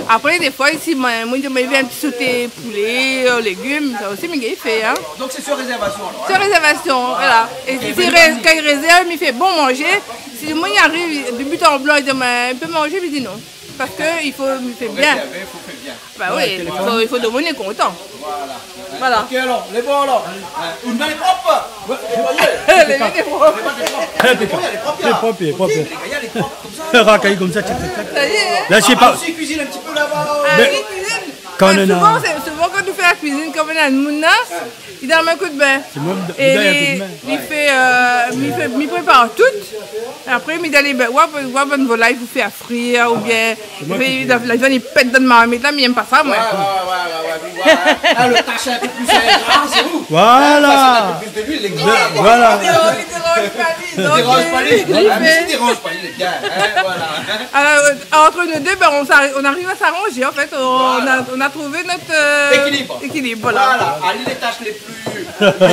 Apré, défoi, si moin, moin, mi vé in ti soté poulé, euh, légim, sa osi, mi gingn fé, hein. Donk, sé sur rézèrvasion, alor, hein ? Sur rézèrvasion, voilà. É si, si ré-, kan i rézèrv, mi fé bon manzé. Si moin i ariv, de but an blan, i di, mé i pé manzé, mi di non. Parske i fo, i fé bien. Fo rézèrvé, fo fé bien. Ba oui, i fo, i fo domoun lé kontan. Voilà. Voilà. Ok, alor, lé bon, alor. Hein, in min lé prop. Ouais, nétoyé. Lé min lé prop. Lé min lé prop. Inpékab. Lé bon, lé prop, lé prop, lé prop. Ok, mé lé gayar, lé prop konmsa. Rakay konmsa, tchak, tchak, tchak. Sa y est, hein. La, sé pa... Ah, ou osi i kuizine in ti pé laba, euh. Ah oui, i kuizine. Kan néna, souvan, kan nou fé la kuizine, kan néna moun la, li donn amoin in koudmin. Sé moin, li donn amoin in koudmin. É li fé, euh, mi fé, mi prépar tout. Apré, mi di, alé, bin, oua, oua, bann volay pou fé frir, oubien, sé moin ki fé, la, la viann i pèt dan marmit la, mi èm pa sa, moin. Ouais, ouais, ouais. Ah, le tash in pé plis, euh, gra, sé ou. Voilà. Hein, paske in pé plis de luil, lé gra, koi. Voilà. Li déranz pa li, donk, li déranz pa li. Ah, mé si li déranz pa li, lé bien, hein, voilà. Alors, euh, entre nous deux, ben, on s'arri-, on arrive à s'arranger, en fait. On a, on a trouvé notre, euh, équilibre. Équilibre, voilà. Voilà. Ali, lé tash lé plis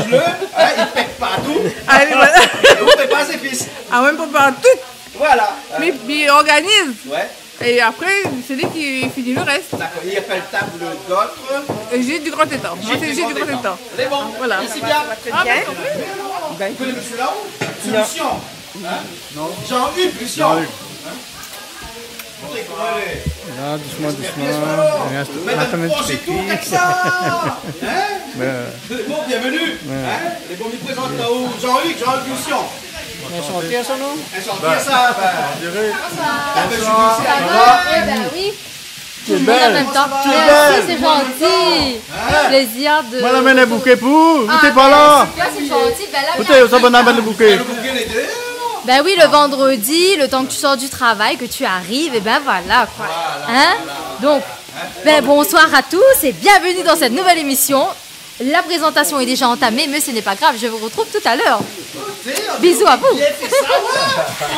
blé, hein, i pèt partou. Alé, voilà. É ou prépar zépis. Ah ouais, mi prépar tout. Voilà. Mi, mi organiz. Ouais. É apré, sé li ki fini le rès. Dakor. I apèl tab d'ot. Euh, jit du Grand Étang. Moin, sé jit du Grand Étang. Lé bon. Voilà. Mèrsi bien. Ah, bin, ou koné mésyé la-o ? Non. Sé Lucien. Hein ? Non. Jean-Hugues Lucien. Jean-Hugues. Hein ? La, dousman, dousman. Mé atann, in ti pé. Hein ? Lé bon, bienvenu. Ouais. Hein ? Lé bon, mi prézant aou Jean-Hugues, Jean-Hugues Lucien. In santié, sa, non ? In santié, sa, bin. On diré. Ah, bin, Jean-Hugues Lucien. Ça va ? Eh ben oui. Tout le monde en même temps. Merci, c'est gentil. Hein ? Plaisir de... Moin la amenn in bouké pou ou. Ou té pa la. Ah, ben, c'est gentil. Ben là, ou té, sa, bann la amenn in bouké. Le bouké, lé dèyèr, non ? Ben oui, le vendredi, le temps que tu sors du travail, que tu arrives, et ben voilà, quoi. Hein ? Donc, ben bonsoir à tous et bienvenue dans cette nouvelle émission. La présentation est déjà entamée, mais ce n'est pas grave, je vous retrouve tout à l'heure. Bisous à vous.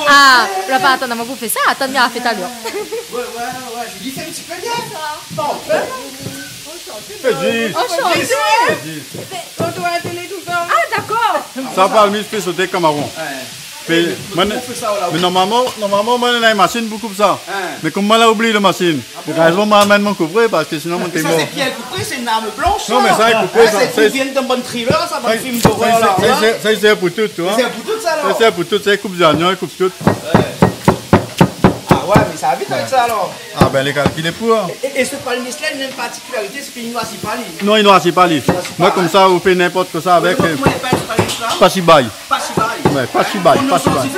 Ah, ou la pa atann amoin pou fé sa, atann bien, fé talèr. Ouais, ouais, ouais, je dis, fais un petit peu bien, ça. Bon, ben, Fé zis. Enchanté. Fé zis. Tonton a télé tout le temps. Ah, d'accord. Sa palmis i fé soté kamaron. Ouais. Mé, mé normalman, normalman, moin néna in machine pou koup sa. Hein. Mé kom moin la oubli lo machine, érèzman moin la amenn mon koupré, parske sinon moin té mor. Sa sé pi in koupré, sé in arm blansh, sa. Non, mé sa, in koupré, sa, sa, i vien dann bann thriller, sa, bann film d'horreur, la, sa, hein. Sa, sa, sa, sé pou tout, ou oi. Sé pou tout, sa, alor. Sa, sé pou tout, sa, i koup zoignon, i koup tout. Ouais. Ah ouais, mé sa va vit avèk sa, alor. Ah ben, lé kalkilé pou, hein. É, é, é se palmis-la, li néna in partikilarité, sé ke li noirsi pa, li. Non, li noirsi pa, li. Li noirsi pa, hein. Moin, kom sa, ou fé ninport kosa avèk, euh, pa si bay. Pa si bay. Pa si bay. Ouais, pa si bay, pa si bay.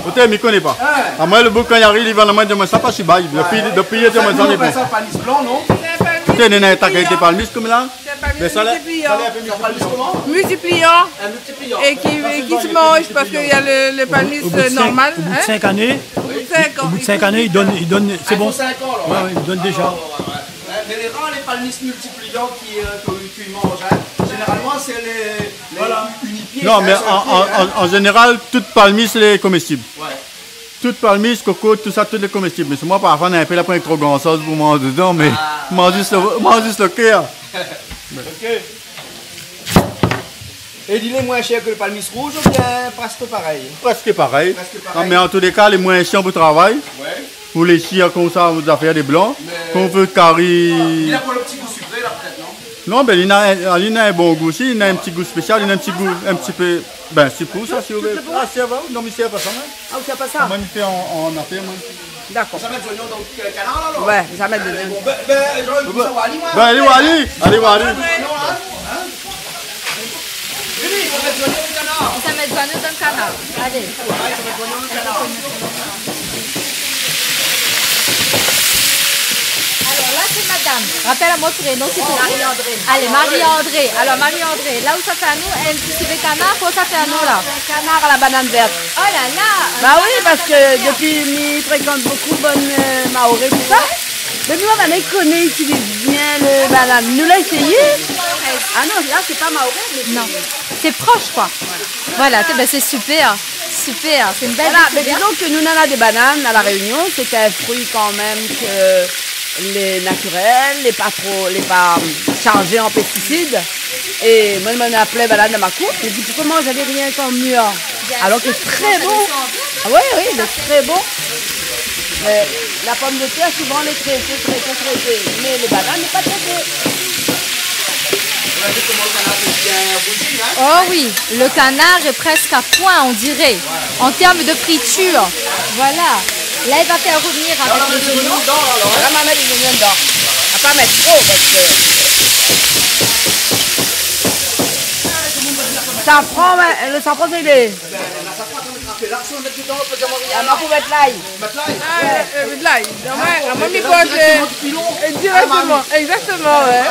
Ou té, mi koné pa. Hein. Amoin, lo boug, kan li ariv, li vann amoin, li di amoin sa pa si bay. Dopi, dopi, li di amoin sa, nou apèl sa palmis blan, non ? Té, néna in ta kalité palmis kom la. Sé in palmis multipliant. Sa lé in pé multipliant. Multipliant. In multipliant. É ki, é ki se manz parske néna lo, lo palmis normal, hein. Au bout de cinq, au bout de cinq ans, au bout de cinq ans, il donne, il donne, c'est bon. Ah, il faut cinq ans, alors. Ouais, ouais, il donne déjà. Ah, ouais, ouais, ouais. Mé lé rar, lé palmis multipliant ki, euh, ke, ke i manz, hein. Zénéralman, sé lé, lé unipié, hein. Non, mé an, an, an, an zénéral, tout palmis lé komestib. Ouais. Tout palmis, koko, tout sa, tout lé komestib. Mé sé moin, parfoi, néna in pé la, pa tro gran shoz pou manz dedan, mé manz zis lo, manz zis lo kèr. Ok. É li lé moin shèr ke lo palmis rouz oubien prèsk parèy ? Prèsk parèy. Prèsk parèy. Non, mé an tou lé ka, lé moin shèr pou travay. Ouais. Pou lé shir, kom sa, pou zafèr de blan. Mé kan ou fé kari. Li na pa lo ti gou sikré, la, pétèt, non ? Non, ben, li na, li na in bon gou osi, li na in ti gou spésial, li na in ti gou, in ti pé, ben, sé pou sa, si ou vé. Ah, sa va, non, mé sé pa sa, moin. Ah, ou fé pa sa ? Moin, mi fé an, an afèr, moin. D'accord. Sa mèt zoignon dann, euh, kanar, la, alor ? Ouais, sa mèt zoignon. Bon, ben, ben, Jean, ékout sa, ou va alé, moin. Ben, alé, ou va alé. Alé, ou va alé. Zoignon, la, hein ? Julie, sa mèt zoignon dann kanar. Sa mèt zoignon dann kanar. Alé. Ouais, sa mèt zoignon dann kanar. Alor la, sé madam. Rapèl amoin lo prénon, s'il te plaît. Marie-André. Alé, Marie-André. Alor, Marie-André, la ou sa fé anou in ti sivé kanar, kosa ou sa fé anou la ? Non, sé in kanar à la banane verte. Oh là là. Bah oui, parske dopi, mi frékant bokou bann, euh, Maoré, tout sa. Ouais. Mé nou, nou koné itiliz bien lo banane. Nou la éséyé. Ah non, la, sé pa Maoré, mé sé... Non. C'est proche, quoi. Voilà, ben, c'est super, super, c'est une belle découverte. Voilà, mé dizon ke nou, nou néna dé banane à La Réunion, sé in frui kan mèm ke lé natirèl, lé pa tro, lé pa, euh, sharzé an pestisid. É moin, moin néna plin banane dann mon kour. Mi di, poukoi manz ali rienk kan mir ? Bien sûr, c'est très bon. Alor ke lé tré bon. Ah oui, oui, lé tré bon. Mé la pom de tèr, souvan, lé trété, trété, trété. Mé lo banane lé pa trété. Oh oui, le canard est presque à point, on dirait, en termes de friture. Voilà. Là, il va faire revenir avec les oignons. La, ma mèt lé zoignon dedan. A pa mèt tro, parske safran, mé lo safran, sé lé... Ah, ma pou mèt lay. Mèt lay. Ah, euh, lay. Non, mé, ah, moin, mi pans, euh, dirèkteman. Dirèkteman, ouais.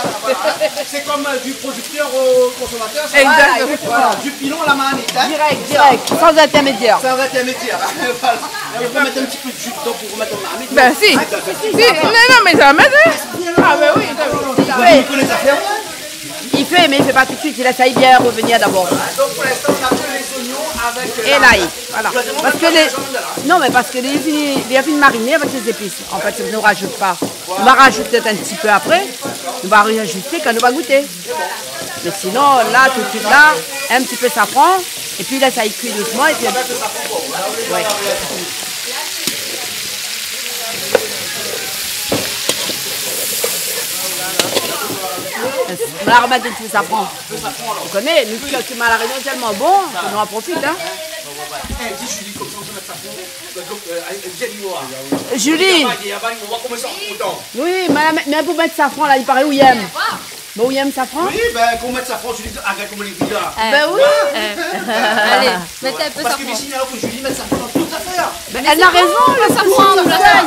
Sé kom, euh, du producteur au consommateur, sa. Exactement. Voilà, du pilon à la marmite, hein. Dirèk, dirèk, san intèrmédièr. San intèrmédièr. Voilà. É ou pé mèt in ti pé de ju dedan pou remèt an marmit. Ben si. Ah, si, si, si. Non, non, mé sa va mèt, hein. Ah, ben oui, sa va. Ou koné zafèr, hein. I fé, mé i fé pa tout de suite, i lès sa bien revenir d'abord. Donk, pou linstan, nou na ke lé zoignon avèk, euh, lay. É lay, voilà. Parske lé, non, mé parske lé, li la fine mariné avèk lé zépis. An fèt, nou rajout pa. Nou va rajout pétèt in ti pé apré. Nou va réajisté kan nou va gouté. Mé sinon, la, tout de suite, la, in ti pé safran, épi lès sa kui dousman, épi, ouais. La, remèt in ti pé safran. Ou koné, nou, kan ou manz La Rénion, tèlman bon, nou an profit, hein. Julie. Oui, mé, mé pou mèt safran, la, i paré ou i èm. Bon, ou i èm safran ? Oui, ben, kan ou mèt safran, Julie, arèt koman li ri la. Ben oui. Alé, mèt in pé safran. Parske Virginie, alor ke Julie mèt safran dann tout zafèr. Ben, èl na rézon, lo safran, safran,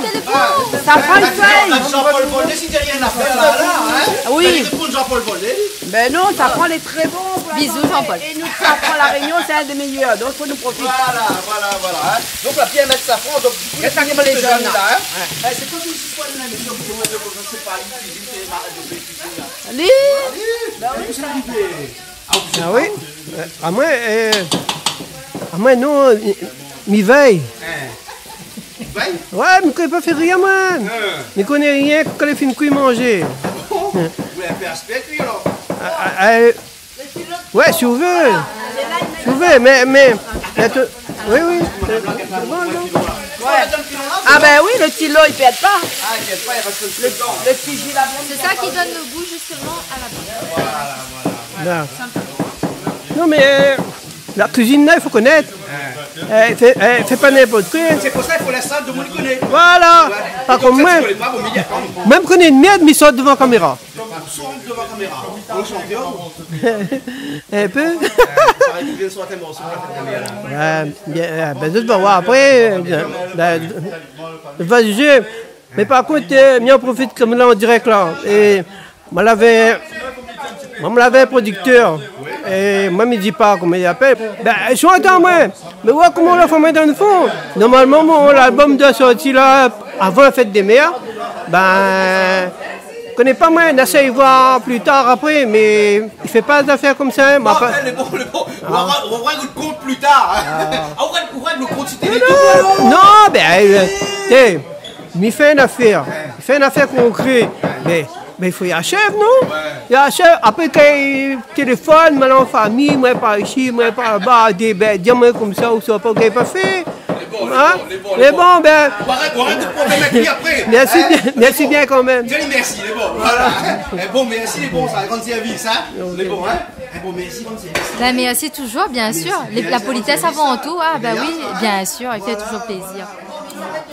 safran, safran. Jean-Paul Volnay, si té na in afèr la, la, hein. Oui. Fo réponn Jean-Paul Volnay. Ben non, safran lé tré bon pou Bisous, Jean-Paul. É nou, safran La Rénion, sé inn dé méyèr. Donk, fo nou profit. Voilà, voilà, voilà, hein. Donk, la bien mèt safran. Donk, du coup, lé fini, lé zone la, hein. Ouais. Eh, sé pa tout soi, la mézon, sé pa li ki kuizine, sé ma-, de kuizine, la. Li ? Li ? Ben oui, sa. Ah oui ? Euh, amoin, euh, amoin, non, mi, mi vèy. Hein. Vèy ? Ouais, mi koné pa fé rien, moin. Hein. Mi koné rienk kan lé fine kui manzé. Bon. Ou lé in pé aspèk, li, alor. Ah, ah, euh, ouais, si ou vé. Si ou vé, mé, mé, mé te-, oui, oui. Ah ben oui, le kilo, i pèrd pa. Ah, i pèrd pa, i rès le, le ti ji la. C'est ça qui donne le goût, justement, à la viande. Voilà, voilà. Non, mé, euh, la kuizine la, i fo konèt. Eh, fé, eh, fé pa ninport koi. Sé pou sa i fo lès sa, demoun i koné. Voilà. Ouais. Pa konm moin. Donk, sa, ti koné pa, bon, mi di, atann. Mèm kan néna in mèrd, mi sort dovan kaméra. Donk, ou sort dovan kaméra. Ou shant, ou ? In pé. Euh, sa va rivé sort in morso, la, fèt kaméra, la. Ouais, bien, euh, ben, zot va voir apré, euh, ben, ben, va jijé. Mé par kont, euh, mi an profit konm la an dirèk la. É moin lavé, moin, moin lavé in prodiktèr. É moin, mi di pa koman i apèl. Ben, si ou antann amoin, mé ouais, koman la fanm dan le fon ? Normalman, mon album i doi sorti la, avan la fèt dé mèr. Ben, koné pa moin, na sa i voi pli tar apré, mé i fé pa zafèr konmsa, hein, moin. Non, pa, lé bon, lé bon. Ah. Ou va, ou va règle le kont pli tar, hein. Ah. Ah, ou règle, ou règle le kont, si té lé tou. Non, non, ben, euh, eh, Mi fé in afèr, mi fé in afèr konkré. Mé, mé i fo i ashèv, non ? Ouais. I ashèv, apré, kan i téléfone, moin lé an famiy, moin lé pa isi, moin lé pa laba, dé, ben, di amoin konmsa, ou sa pa, ou gingn pa fé. Lé bon, lé bon, lé bon, lé bon, ben. Ou arèt, ou arèt de problèm avèk li apré. Mèrsi bien, mèrsi bien kan mèm. Di ali mèrsi, lé bon. Voilà. Eh bon, mèrsi, lé bon, sa rann sèrvis, hein. Lé bon, hein. Eh bon, mèrsi, rann sèrvis. Ben, mèrsi toujour, bien sir. Mèrsi, bien sir. La politesse avant tout, hein, ben oui, bien sir, i fé toujour plézir. Voilà.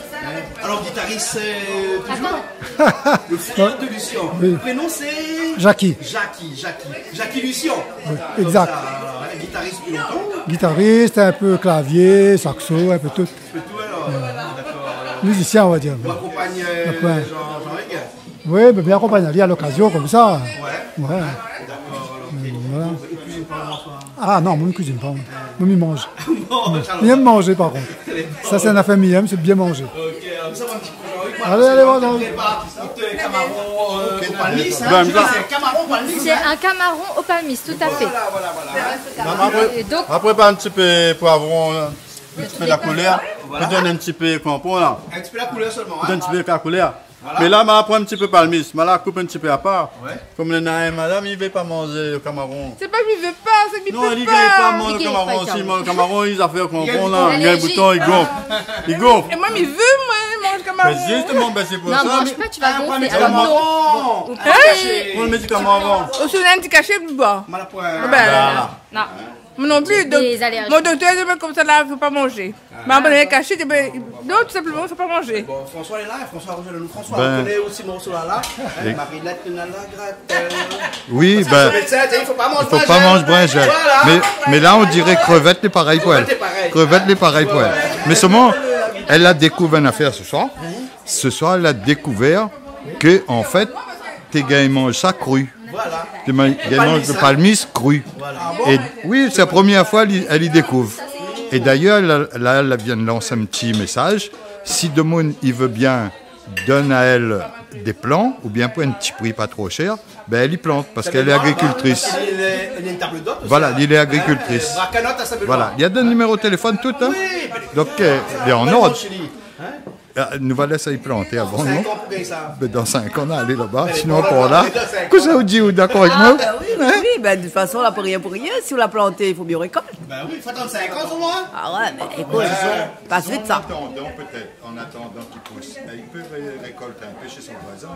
Alors, guitariste, euh, toujours. Attends. Le frère de Lucien. Oui. Le prénom, c'est Jackie. Jackie, Jackie. Jackie Lucien. Oui, exact. Comme ça, euh, guitariste depuis longtemps. Guitariste, un peu clavier, saxo, un peu tout. Un peu tout, alors. Ouais. D'accord, alors. Musicien, on va dire. Ou akonpagn, euh, Jean, Jean-Hugues ? Oui, mé bien akonpagn ali a lokazion konmsa. Ouais. Ouais. D'accord, alors, ok. Euh, voilà. Ou kuizine pa, ou ? Ah non, moin mi kuizine pa, moin. Moin mi manz. Bon, mi èm manzé, par kont. Sa, sé in afèr mi èm, sé bien manzé. Ok, alor, sa va in ti pé, Jean-Hugues. Alé, alé, voilà. Ou prépar, ou té kamaron, euh, o palmis, hein. Ben, tu vois, sé in kamaron o palmis, hein. C'est un camaron aux palmisses, tout à fait. Voilà, voilà, voilà. Non, mé apré, et donc, apré, pa in ti pé poivron, in ti pé la koulèr. Voilà. Pou donn in ti pé, konpran la. In ti pé la koulèr solman, hein. Pou donn in ti pé la koulèr. Voilà. Mé la, ma pran in ti pé palmis, ma la koup in ti pé apar. Ouais. Konm néna in madam, i vé pa manz kamaron. Sé pa mi vé pa, sé ki pé pa. Non, li gingn pa manz kamaron, si i manz kamaron, i fé konpran la, i gingn bouton, i gonf. I gonf. É moin, mi vé, moin, manz kamaron. Mé zistoman, ben, sé pou sa. Non, mange pas, tu vas gonfler. Ah, pa médikaman. Alor, non. Hein ? Pran le médikaman avan. Ou si ou na in ti kashé, ou boir. Malapwin. Ben, voilà. Non. Moin non pli, dok-, mon doktèr i di amoin konmsa la, fo pa manzé. Ah. Mé apré, kashé, i di, ben, non, tout sinpleman, fo pa manzé. Bon, François lé la, François, rejwinn anou. François, ou koné osi morso la, la. Hein, Marinette, nana, gratte, euh, oui, ben, i fo pa manz brinzèl. Voilà. Mé, mé la, on diré krevèt lé parèy pou èl. Krevèt lé parèy pou èl. Ouais, ouais. Mé solman, èl la dékouv in afèr se soir. Hein ? Se soir, èl la dékouvèr ke, an fèt, té gingn manz sa kri. Voilà. Té gingn manz le palmis kri. Voilà. É oui, sé la promièr foi èl i, èl i dékouv. É dayèr, la, la, èl la vien lans in ti mésaz. Si demoun i vé bien donn aèl dé plan, oubien pou in ti pri pa tro shèr, ben, èl i plant, parske èl lé agrikiltris. Èl lé, èl lé in tablo d'ot osi, hein. Voilà, èl lé agrikiltris. Hein, euh, Brakanot, sa i apèl. Voilà, li la donn niméro téléfone, tout, hein. Oui, mé donk, euh, lé an ord. Hein ? Ah, nou va lès ali planté avan, non ? Sink an pou gingn sa. Mé dan sink an, alé laba, sinon ankor la. Mé dan sink an. Kosa ou di, ou dakor avèk moin ? Ah, ben oui, oui, ben, de tout fason, la pou rien pou rien. Si ou la planté, i fo bien rékolt. Ben oui, fo atann sink an, solman, hein. Ah ouais, mé ékout, pas vit, sa. An atandan, pétèt, an atandan k'i pous, ben, i pé ré-, rékolté in pé shé son voizin,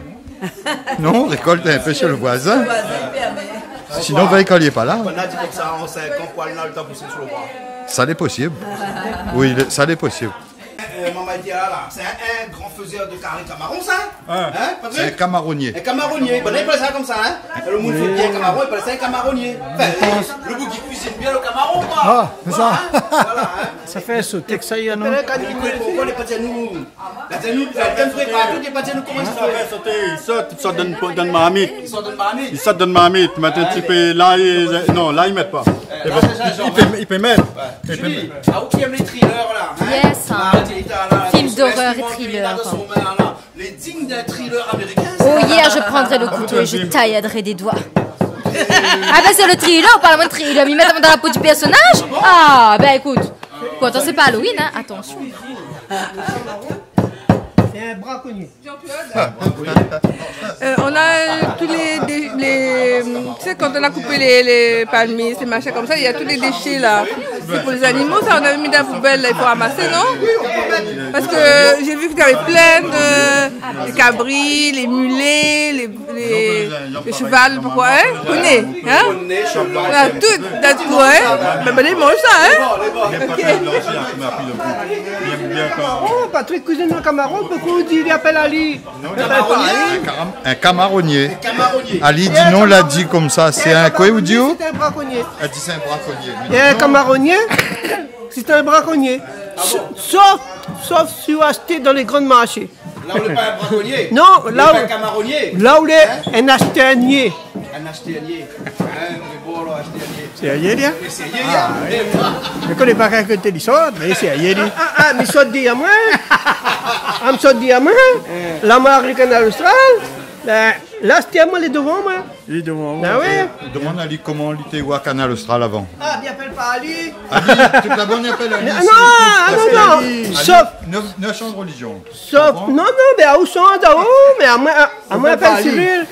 non ? Non, rékolté in pé shé le voizin. Voizin, i pé, mé sinon, ben, kan li lé pa la. Banna i di konmsa, an sink an, poil na le tan pousé sou le bra. Sa lé posib. Oui, le, sa lé posib. Euh, momon la di la, la, sé in, in gran fézèr de kari kamaron, sa, hein ? Hein, Patrick ? Sé in kamaronié. In kamaronié. Bon, i apèl sa konmsa, hein ? Le moun i fé bien kamaron, i apèl sa in kamaronié. Anfin, le boug i kuizine Le kamaron, koi. Ah, sé sa. Voilà, hein. Sa fé sot, èk sa, i anou. Kan i koné pa, lé pa di anou. La di anou, la di anou, prépar tout, lé pa di anou koman i fé. Sa fé sot, i sot, i sot dann, dann marmit. I sot dann marmit. I sot dann marmit. Mèt in ti pé lay, non, lay i mèt pa. Eh, la, sé zinzanm, i pé, i pé mèt. Ouais. Julie, ah, ou ki èm lé thriller, la, hein ? Yes, hein. Ah, ti, la, la, film d'horreur é thriller. Lé digne d'un thriller américain, sa. Oh, hier, je prendrai le couteau et je taillerai des doigts. Ah ben, sé le thriller, parl amoin de thriller, mi mèt amoin dann la po du pèrsonaz. Ah ben, ékout. Pourtan sé pa Halloween, hein, atansion. C'est un braconnier. Euh, on a, euh, tous les, les, les, tu sais, quand on a coupé les, les palmistes, les machins comme ça, il y a tous les déchets là. C'est pour les animaux, ça, on avait mis dans la poubelle, là, il faut ramasser, non ? Parce que j'ai vu que t'avais plein de, les cabris, les mulets, les, les, les chevals, pourquoi, hein ? Poney, hein ? Voilà, tout, t'as tout, hein ? Ben, ben, ils mangent ça, hein ? Ok. Oh, Patrick, kuizine in kamaron, poukosa ou di li apèl ali ? Non, in kamaron. In karam-, in kamaronnié. In kamaronnié. Ali di non, la di konmsa, sé in, koi ou di ou ? Sé in brakonnié. La di sé in brakonnié. É in kamaronnié, sé in brakonnié. Ah bon ? Sof, sof si ou ashté dann lé gran marshé. La ou lé pa in brakonnié. Non, la ou lé pa in kamaronnié. La ou lé in ashtèrnié. In ashtèrnié. Hein, mé bon, alor, ashtèrnié. Sé sérié, li, hein ? Sé sérié, hein ? Ah, oui. Mi koné pa kèl koté li sort, mé sé sérié, li. Ah, ah, ah, mi sort di amoin. Ah, mi sort di amoin. La mari Kanal Austral. Ben, la, sé amoin, lé dovan, moin. Lé dovan, oui. Ben oui. Domann ali koman li té oir Kanal Austral avan. Ah, bien apèl pa ali. Ali, tout la bann i apèl ali. Non, non, non. Sof. Nou, nou shanj relizion. Sof, non, non, mé aou shanj, aou, mé amoin, amoin apèl Cyril.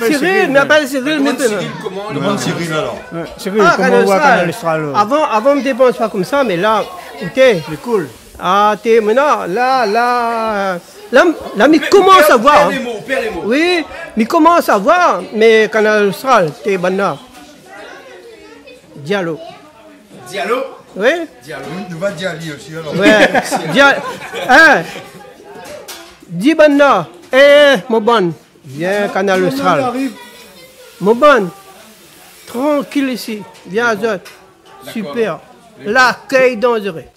Cyril, mi apèl Cyril, mé Cyril, koman ? Domann Cyril, alor. Ouais, Cyril, koman ou oir Kanal Austral, euh ? Avan, avan mi té pans pa konmsa, mé la, OK. Lé cool. Ah, té, mé non, la, la, la, la, mi komans a oir, hein. Pèr lé mo, pèr lé mo. Oui, mi komans a oir, mé Kanal Austral, té, banna. Dialo. Dialo ? Oui. Dialo. Nou, nou va di ali osi, alor. Ouais. Dia-, hein. Di banna. Eh, eh, mon bann. Vien, Kanal Austral. Mon bann. Trankil isi. Vien azot. Dakor. Super. Lakèy danzéré.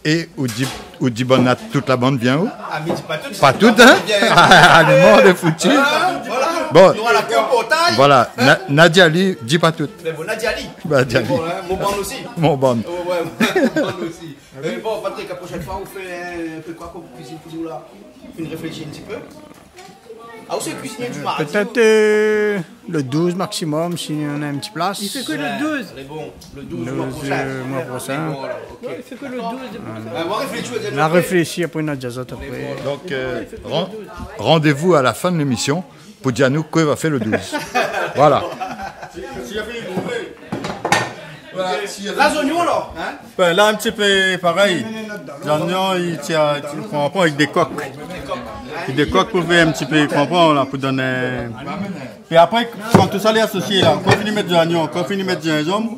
É ou di, ou di banna tout la bann vien ou ? Ah, mé di pa tout, pa tout, hein ? Vien. Ah, le monde est foutu. Voilà, voilà. Bon. Nora la ke o portay. Voilà. Hein ? Na-, Nadia li, di pa tout. Mé bon, Nadia li. Nadia li. Mé bon, hein, mon bann osi. Mon bann. Oh, ouais, mon bann osi. Mé bon, Patrick, la proshèn foi, ou fé in pé koi kom kuizine pou nou la ? Fine réfléshi in ti pé. Ah, ou sé kuizinié du mardi, pétèt, euh, le douz maximum, si nou na in ti plas. I fé ke le douz. Lé bon, le douz, moi proshin. Douz, euh, moi proshin. Lé bon, alor, OK. Non, i fé ke le douz, sé pou sa. Ben, nou va réfléshi, nou va réfléshi, apré nou va dir azot apré. Lé bon, alor. Donk, euh, ran-, randévou a la fin de lémision pou dir anou kosa va fé le douz. Voilà. Si, si, si, si. Voilà, si, si. La, zonion, alor, hein ? Ben, la, in ti pé parèy. Zonion, i tien, i pran, pran avèk dé kok. É dé kok pou fé in ti pé, konpran, la, pou donn in. É apré, kan tout sa lé asosié, la, kan ou fini mèt zonion, kan ou fini mèt zinzanm,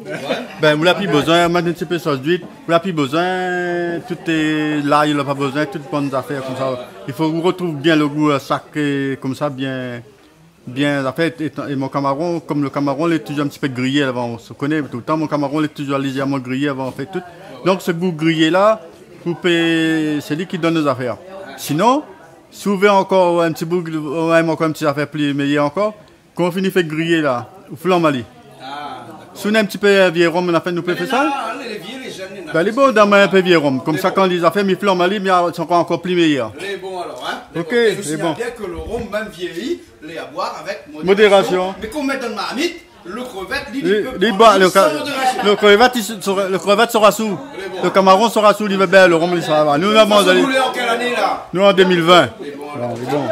ben, ou la pi bezoin mèt in ti pé sos d'uit, ou la pi bezoin tout, euh, lay, ou la pa bezoin tout bann zafèr konmsa. I fo ou retrouv bien le gou, euh, sakré, konmsa, bien. Bien, an fèt, é, é mon kamaron, kom le kamaron lé toujour in ti pé griyé avan, ou koné, toultan mon kamaron lé toujour lézèrman griyé avan, an fèt, tout. Donk, se gou griyé la, ou pé, sé li ki donn lé zafèr. Sinon, si ou vé ankor in ti boug, ou èm ankor in ti zafèr pli méyèr ankor, kan ou fini fé griyé la, ou flanm ali. Si ou na in ti pé, euh, vié rom, an fèt, nou pé fé sa. Ben, lé bon, donn amoin in pé vié rom. Konmsa, kan lé zafèr, mi flanm ali, mi a, sé ankor, ankor pli méyèr. Lé bon, alor, hein ? OK, lé bon. Bien ke le rom, mèm viéyi, lé a boir avèk modérasion. Modérasion. Mé kan ou mèt dann marmit, le krevèt, li, li pé pran san modérasion. Le krevèt, li sera, le krevèt sera sou. Lé bon. Le kamaron sera sou, li vé bèl, le rom, li sava. Nou, nou la manz ali. Sa, sé boulé an kèl ané, la ? Nou, an deux mille vingt. Lé bon, alor. Lé bon.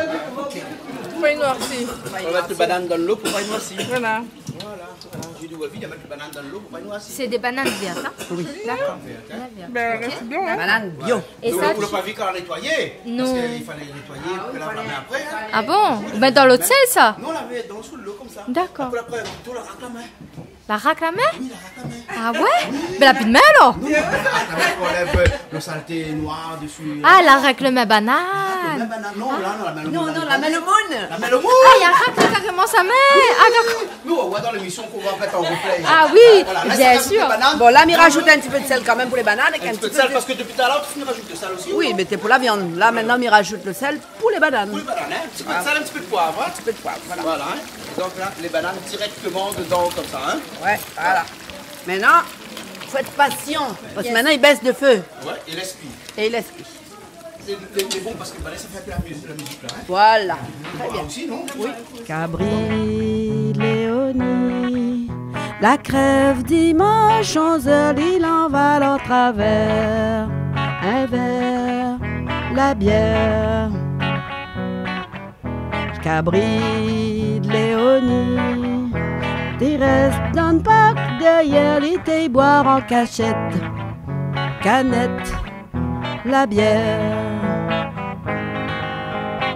Pou pa noirsi. Ou va mèt le banane dann lo pou pa noirsi. Voilà. Voilà. Julie Wavy, ou va mèt le banane dann lo pou pa noirsi. Sé dé banane vèrt, hein ? Oui. Dakor. Vèrt, hein ? Bien vèrt. Ben, OK. Rès blan, hein ? Banane bio. É sa, ou la pa vi kan la nétoiyé ? Non. Parske i falé nétoiyé, pou la fé apré, hein ? Ah bon ? Ben, dann lo sèl, sa ? Non, la mèt dann sou lo konmsa. Dakor. Apré, apré, tout la raklam, hein. La rak la min ? Oui, la rak la min. Ah ouais ? Bin, la pi d'min alor ? Non, la rak la min pou anlèv, euh, lo salté noir dési, euh. Ah, la rak la min banane. La rak la min banane. Non, la, non, la min lo moun. Non, non, la min lo moun. La min lo moun. Ah, la rak la karéman sa min. Ah, dakor. Nou, nou voi dan lémisyon k'ou va fé an replay. Ah oui, bien sir. Voilà, la, sa rajout lé banane. Bon, la, mi rajout in ti pé d'sèl kan mèm pou lé banane, èk in ti pé d'sèl. In ti pé d'sèl, parske dopi talèr ou la fine rajout lo sèl osi, non ? Oui, mé té pou la viann. La, mintnan, mi rajout lo sèl pou lé banane. Pou lé banane, in ti pé d'sèl, in ti pé d'poiv, in. In ti pé d'poiv, voilà. Voilà, in. Donk la, lé banane dirèkteman dedan, konmsa, in. Ouais, voilà. Mintnan, fo èt pasyan, parske mintnan, i bès lo fé. Ouais, é lès kui. É lès kui. Lé, lé, lé bon, parske, bin, la, sa fé in pé la miz-, la mizik, la, in. Voilà. Trè bien. Osi, non ? Oui. Kabri Léoni, la krèv dimansh onz èr, li lanval atravèr in vèr la bièr. Kabri Léoni té rès dan park dèrièr, li té boir an kashèt kanèt la bièr.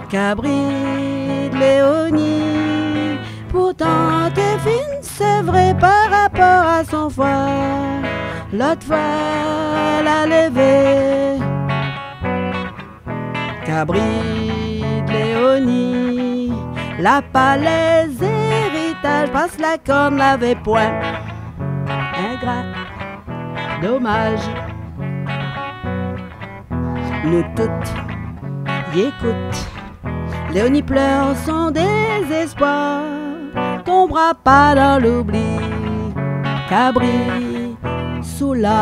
Kabri Léoni, pourtan té fine sévré par rapor a son foi. Lot foi la lévé. Kabri Léoni, la pa lé zéritaz, pas la korn lavé poin. Ingra, domaz. Nou tout i ékout. Léoni plèr son dézéspoir, tonbra pa dan loubli. Kabri Soula.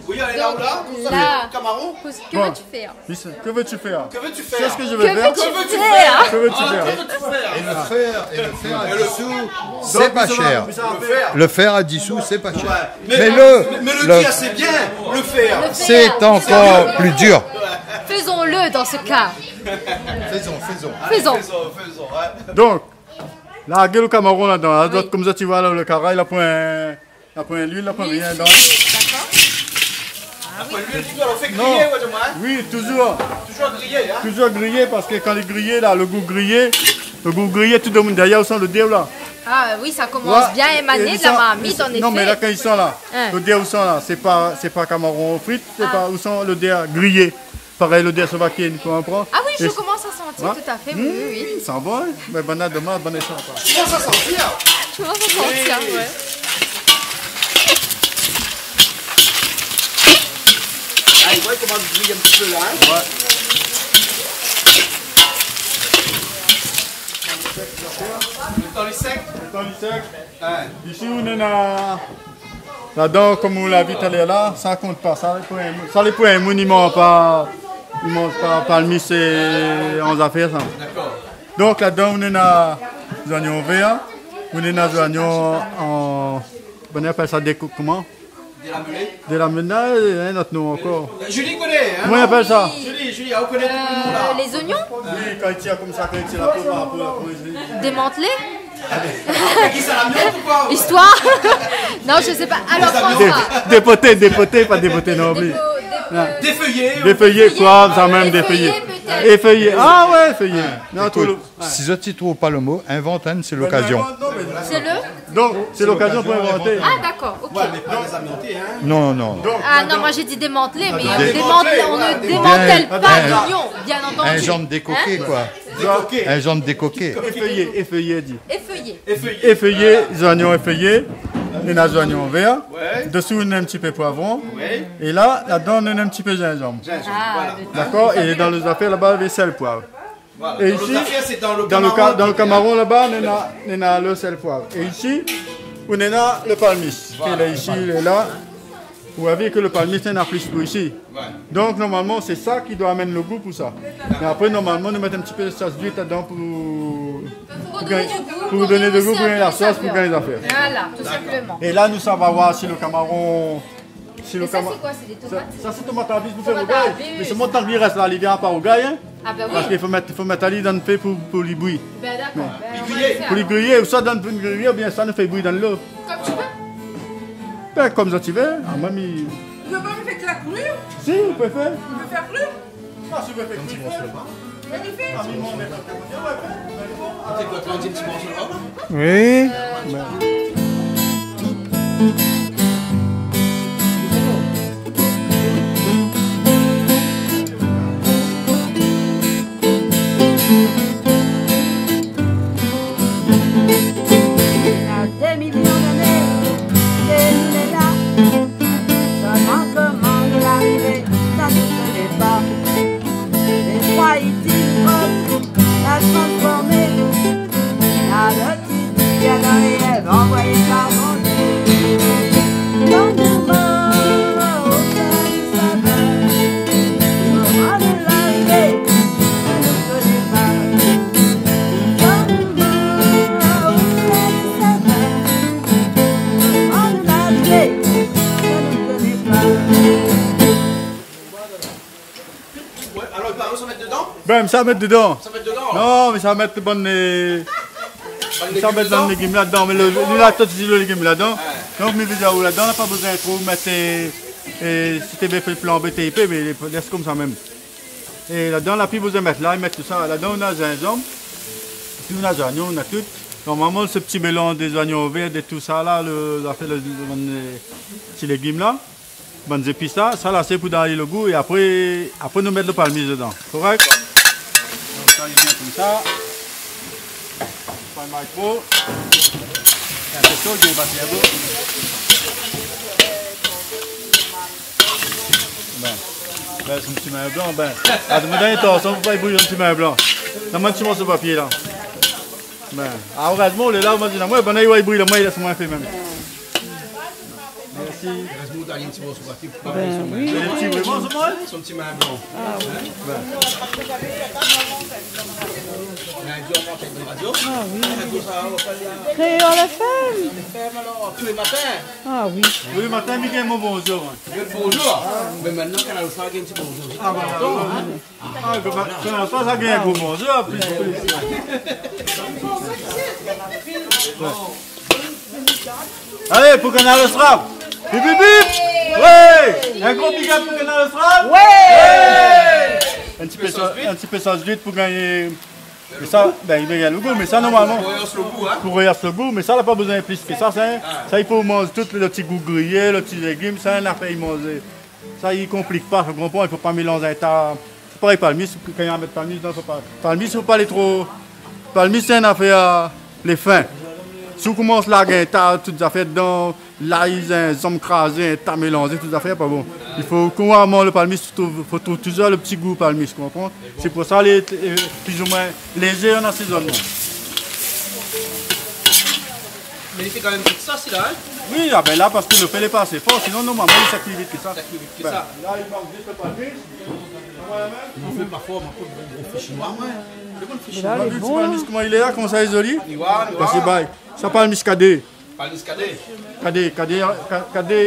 Oui, alé la, ou la, ou sa fé kamaron ? Kamaron. Bon. Que veux-tu faire ? Listen, que veux-tu faire ? Que veux-tu faire ? C'est ce que je veux faire. Que veux-tu faire ? Que veux-tu faire ? Ah, que veux-tu faire ? Et le fer, et le fer à dix sous, c'est pas cher. Le fer. Le fer à dix sous, c'est pas cher. Ouais. Mais le, mais le, le tir, c'est bien, le fer. Le fer, c'est encore plus dur. Faisons-le dans ce cas. Faisons, faisons. Faisons. Allez, faisons, faisons, ouais. Donk, larg lo kamaron ladan, la, oui, donk, konmsa, ou voi la, lo karay la, poin La poin luil, la poin rien, donk. Dakor. Ah oui. La poin luil ditou, alor fé griyé, ouais, di amoin, in. Oui, touzour. Touzour griyé, in. Touzour griyé, parske kan lé griyé la, lo gou griyé, lo gou griyé, tout domoun i di, ou san lodèr la. Ah oui, sa i komans bien émané de la marmit, an éfé. Non, mé la, kan i san la, lodèr ou san la, sé pa, sé pa kamaron frit, sé pa, ou san lodèr griyé. Parèy lodèr sovakin, ou konpran ? Ah oui, je commence à sentir, tout à fait, oui, oui, oui. Mm, i san bon, in ? Mé banna domoun, banna i san pa. Tu commences à sentir ? Je commence à sentir, ouais. Ah, i voi, i komans griyé in ti pé la, in ? Ouais. Lo tan li sèk. Lo tan li sèk. Ouais. Isi, nou néna Ladan, konm ou la vi talèr la, sa i kont pa. Sa lé pou in, sa lé pou in moun i manz pa, i manz pa palmis é an zafèr sa. Dakor. Donk ladan, nou néna zoignon vèr, nou néna zoignon an, koman i apèl sa, dékou-, koman ? Délamelé. Délamelé, in ot non ankor. Euh, Julie koné, in ? Koman i apèl sa ? Julie, Julie, ah, ou koné tout lo non la. Euh, les oignons ? Oui, kan i tir konmsa, kan i tir la po, la po, la po, i Démantelé ? Kisa, la miot ou koi ? Histoire ? Non, je sais pas. Alors, François. Dé-, dépoté, dépoté, pa dépoté non pli. Dépo-, dépo-, défeuillé, défeuillé, koi, sa mèm, défeuillé. Défeuillé, peut-être. Éfeuillé. Ah ouais, éfeuillé. Non, tout le, ouais. Ékout, si zot i trouv pa lo mo, invant inn, sé lokazion. Non, mé c'est le... Donk, sé lokazion pou invanté. Ah, d'accord, ok. Ouais, mé pa dézamianté, in. Non, non. Ah non, moi j'ai dit démanteler, mais on démantèle, on ne démantèle pas l'oignon, bien entendu. In zanr dékoké, koi. Dékoké. In zanr dékoké. Éfeuillé, éfeuillé, di. Éfeuillé. Éfeuillé. Éfeuillé, zoignon éfeuillé. Néna zoignon vèr. Ouais. Dosou, néna in ti pé poivron. Ouais. É la, ladan, néna in ti pé zinzanm. Zinzanm, voilà. Dakor ? É dan lé zafèr laba, avèk sèl, poiv. Voilà. É isi, dan lo ka-, dan lo kamaron laba, néna, néna lo sèl, poiv. É isi, ou néna lo palmis. Voilà, lo palmis. Ki lé la isi, lé la. Ou la vi ke lo palmis néna plis pou isi. Ouais. Donk, normalman, sé sa ki doi amenn lo gou pou sa. Mé apré, normalman, nou mèt in ti pé sos d'huître ladan pou, pou gingn, pou doné lo gou, pou gingn la sos, pou gingn zafèr. Voilà, tout simplement. É la, nou sava oir si lo kamaron, si lo kama-, sa, sé koi ? Sé dé tomat ? Sa, sa sé tomat arbis pou fé rougay. Tomat arbis. Mé sé mon tan li rès la, li vien pa rougay, in. Ah ben oui. Parske i fo mèt, i fo mèt ali dan lo fé pou, pou li bouyi. Ben dakor. Pou li griyé, ou soi dan lo fé griyé, oubien soi nou fé bouyi dan lo. Comme tu veux. Ben, konm zot i vé. Ah, moin, mi... Tu veux pas me faire cuire cru ? Si, ou pé fé. Tu veux faire cru ? Oui. Na dé milion d'ané ke nou lé la. Solman koman li la arivé, sa nou koné pa. Lé troi iti, hop, la transformé. Na le ti diab dan lé èv anvoyé par Bondié. Donn amoin okin sav. Koman nou la arivé, sa nou koné pa. Donn amoin okin sav. Koman nou la arivé, sa nou koné pa. Ouais, alor, i pé sa mèt dedan ? Ben, mi sa mèt dedan. Sa mèt dedan ? Non, mi sa mèt bann, euh, bann légim dedan ? Mi sa mèt bann légim ladan, mé le, le, la, tout légim ladan. Ouais. Donk, mi vé dir aou ladan, la pa bezoin tro mèt, euh, euh, si té vé fé plan B T I P, mé lé, lès konmsa mèm. É ladan, la pi bezoin mèt la, mèt tousa. Ladan, nou na zinzanm, épi nou na zoignon, nou na tout. Normalman, se ti mélanz dé zoignon vèr, dé tousa la, le, la fé le, le, le, ti légim la. Bann zépis la, sa la sé pou done le gou é apré, apré nou mèt le palmis dedan. Korèk ? Donk sa li vien konmsa. Pa mal tro. É apré sa, li va bien bon. Ben, ben, sé in ti min blan, ben. A, demann atansion, fo pa i bril in ti min blan. Donn amoin in ti morso papié la. Ben, a, érèzman, lé la, moin di, non, moin, ben, i va i bril, moin, i lès amoin fé mèm. Mèrsi. Érèzman, ou la in ti morso papié pou pa bril son min. Ben oui. Lé ti, vréman, son min ? Son ti min blan. A oui. Ben. Radio, radio. A oui. Kréol F M. F M, alor, tou lé matin. A oui. Tou lé matin, mi gingn mon bonzour, moin. Bonjour. Mé koméla, Kanal Austral i gingn in ti bonzour. A, voilà. Atann, in. A, koman, koman sa, sa gingn pou manzé, an plis, plis. Alé, pou Kanal Austral. Bip, bip, bip. Ouais. In gro big up pou Kanal Austral. Ouais. Ouais. In ti pé sa, in ti pé sa zuit pou gingn, mé sa, ben, i gingn le gou, mé sa, normalman, pou royas le gou, in. Pou royas le gou, mé sa, la pa bezoin plis ke sa, sa, in. A. Sa, i fo manz tout le ti gou griyé, le ti légim, sa, in afèr i manz. Sa i konplik pa, ou konpran, i fo pa mélanz in ta. Sé parèy palmis, kan i mèt palmis dedan, fo pa, palmis, fo pa alé tro, palmis sé in afèr, euh, lé fin. Si ou komans larg in ta, tout zafèr dedan, lay, zinzanm krazé, in ta mélanzé, tout zafèr, pa bon. I fo, koman, le palmis, fo trouv, fo trouv touzour le ti gou palmis, ou konpran ? Sé pou sa, lé, euh, plis ou moin lézé an asézonman. Mé li fé kanmèm vit sa, sila, in ? Oui, a ben la, parske le fé lé pa asé for, sinon, normalman, sa i kui vit ke sa. Sa i kui vit ke sa. Ben, la, i mank zis le palmis. Moin fé pa for, moin, pou gro, gro fish noir, moin. Lé bon fish noir. Mé la, lé bon, in. Koman i lé la, koman sa lé zoli. Li va, li va. Parske, ben, sa palmis kadé. Palmis kadé. Kadé, kadé, ka-, kadé.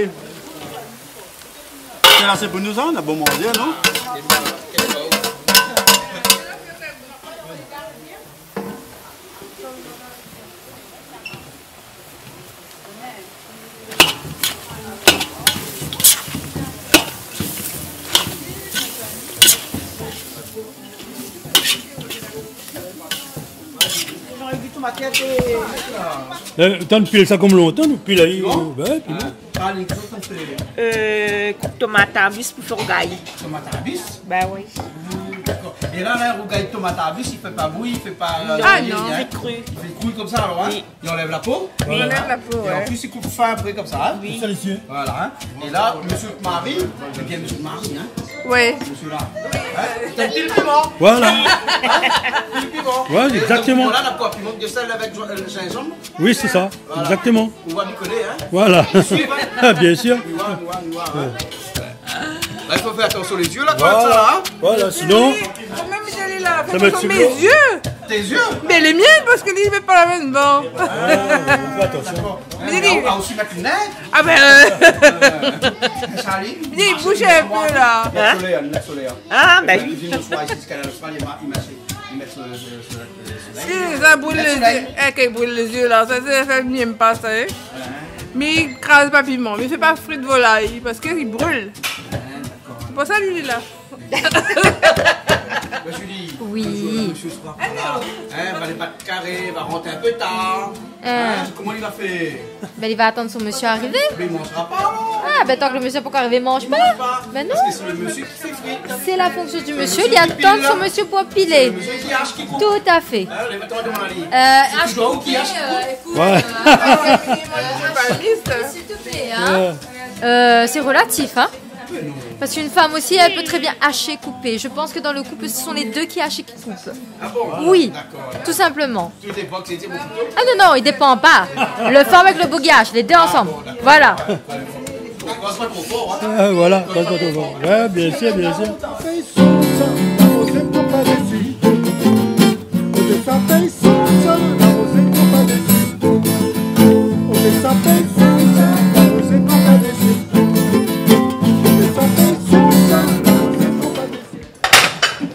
Sé la, sé pou nou sa, nou la bon manzé, non ? Tann pil sa konm lontan, nou pil ali, ben, pil. A, lé gro konm sé... Euh, koup tomat arbis pou fé rougay. Tomat arbis ? Ben oui. A, dakor. É la, la, rougay tomat arbis, i fé pa bouyi, i fé pa, euh... A non, i fé kri. I fé kri konmsa, alor, in ? Oui. I anlèv la po ? Oui. I anlèv la po, ouais. É an plis, i koup fin apré konmsa, in ? Oui. Sa lé sié. Voilà, in ? É la, mésyé Mari, sé bien mésyé Mari, in ? Oui. Mésyé la. In ? Sé pil piman. Voilà. In ? Pil piman. Ouais, égzaktoman. Donk, voilà, la koi, piman de sèl avèk, euh, zinzanm. Oui, sé sa. Voilà. Égzaktoman. Ou va pikolé, in ? Voilà. Suiv, in ? Bien sir. Oui, oui, oui, oui, in ? Ouais. La, i fo fé atansion lé zié, la, kan mèm sa, la, in ? Voilà, sinon, oui, kan mèm, mi di ali la, fé atansion mé zié. Tes yeux ? Mé lé mienn, parske li, i mèt pa la min dedan. A, fé atansion. Mé li, a, osi mèt lunettes. A ben, euh. Charline, li bouz in pé, la. Lunettes solaires, lunettes solaires. A, ben oui. La cuisine le soir, ici, Kanal Austral, i mèt, i mèt, i mèt, euh, euh, Si, sa i bril lé zié. É, k'i bril lé zié, la. Sa, sa, sa, mi èm pa sa, in. Mé i kraz pa piman. Mé i fé pa frit volay, parske i bril. Sé pou sa, li lé la. Mé Julie, oui. Lo zour la, mésyé sra pa la. Hin, va lé bat karé, va rant in pé tar. Euh. Hin, koman li va fé ? Bin, li va atann son mésyé arivé. Mé li manzra pa, alor ? Ah, bin, tan ke lo mésyé lé pankor arivé, li manz pa. Li manz pa. Bin non. Parske sé lo mésyé ki fé fri. Sé la fonksion di mésyé, li atann son mésyé pou pilé. Sé lo mésyé ki ash, ki koup. Tout à fait. Alé, mèt amoin dovan la lign. Euh, sé toujour ou ki ash, ki koup ? Ouais. Euh, s'il te plaît, hein. Euh, c'est relatif, hein. Parce qu'une femme aussi, elle peut très bien hacher, couper. Je pense que dans le couple, ce sont les deux qui hachent et qui coupent. Ah bon ? Oui, d'accord, tout simplement. Tout dépend que c'était beaucoup. Ah non, non, il dépend pas. Le femme avec le bougage, les deux ensemble. Ah bon, d'accord. Voilà. D'accord. Passe pas trop fort, hein. Ah, voilà, passe pas trop fort. Ouais, bien sûr, bien sûr.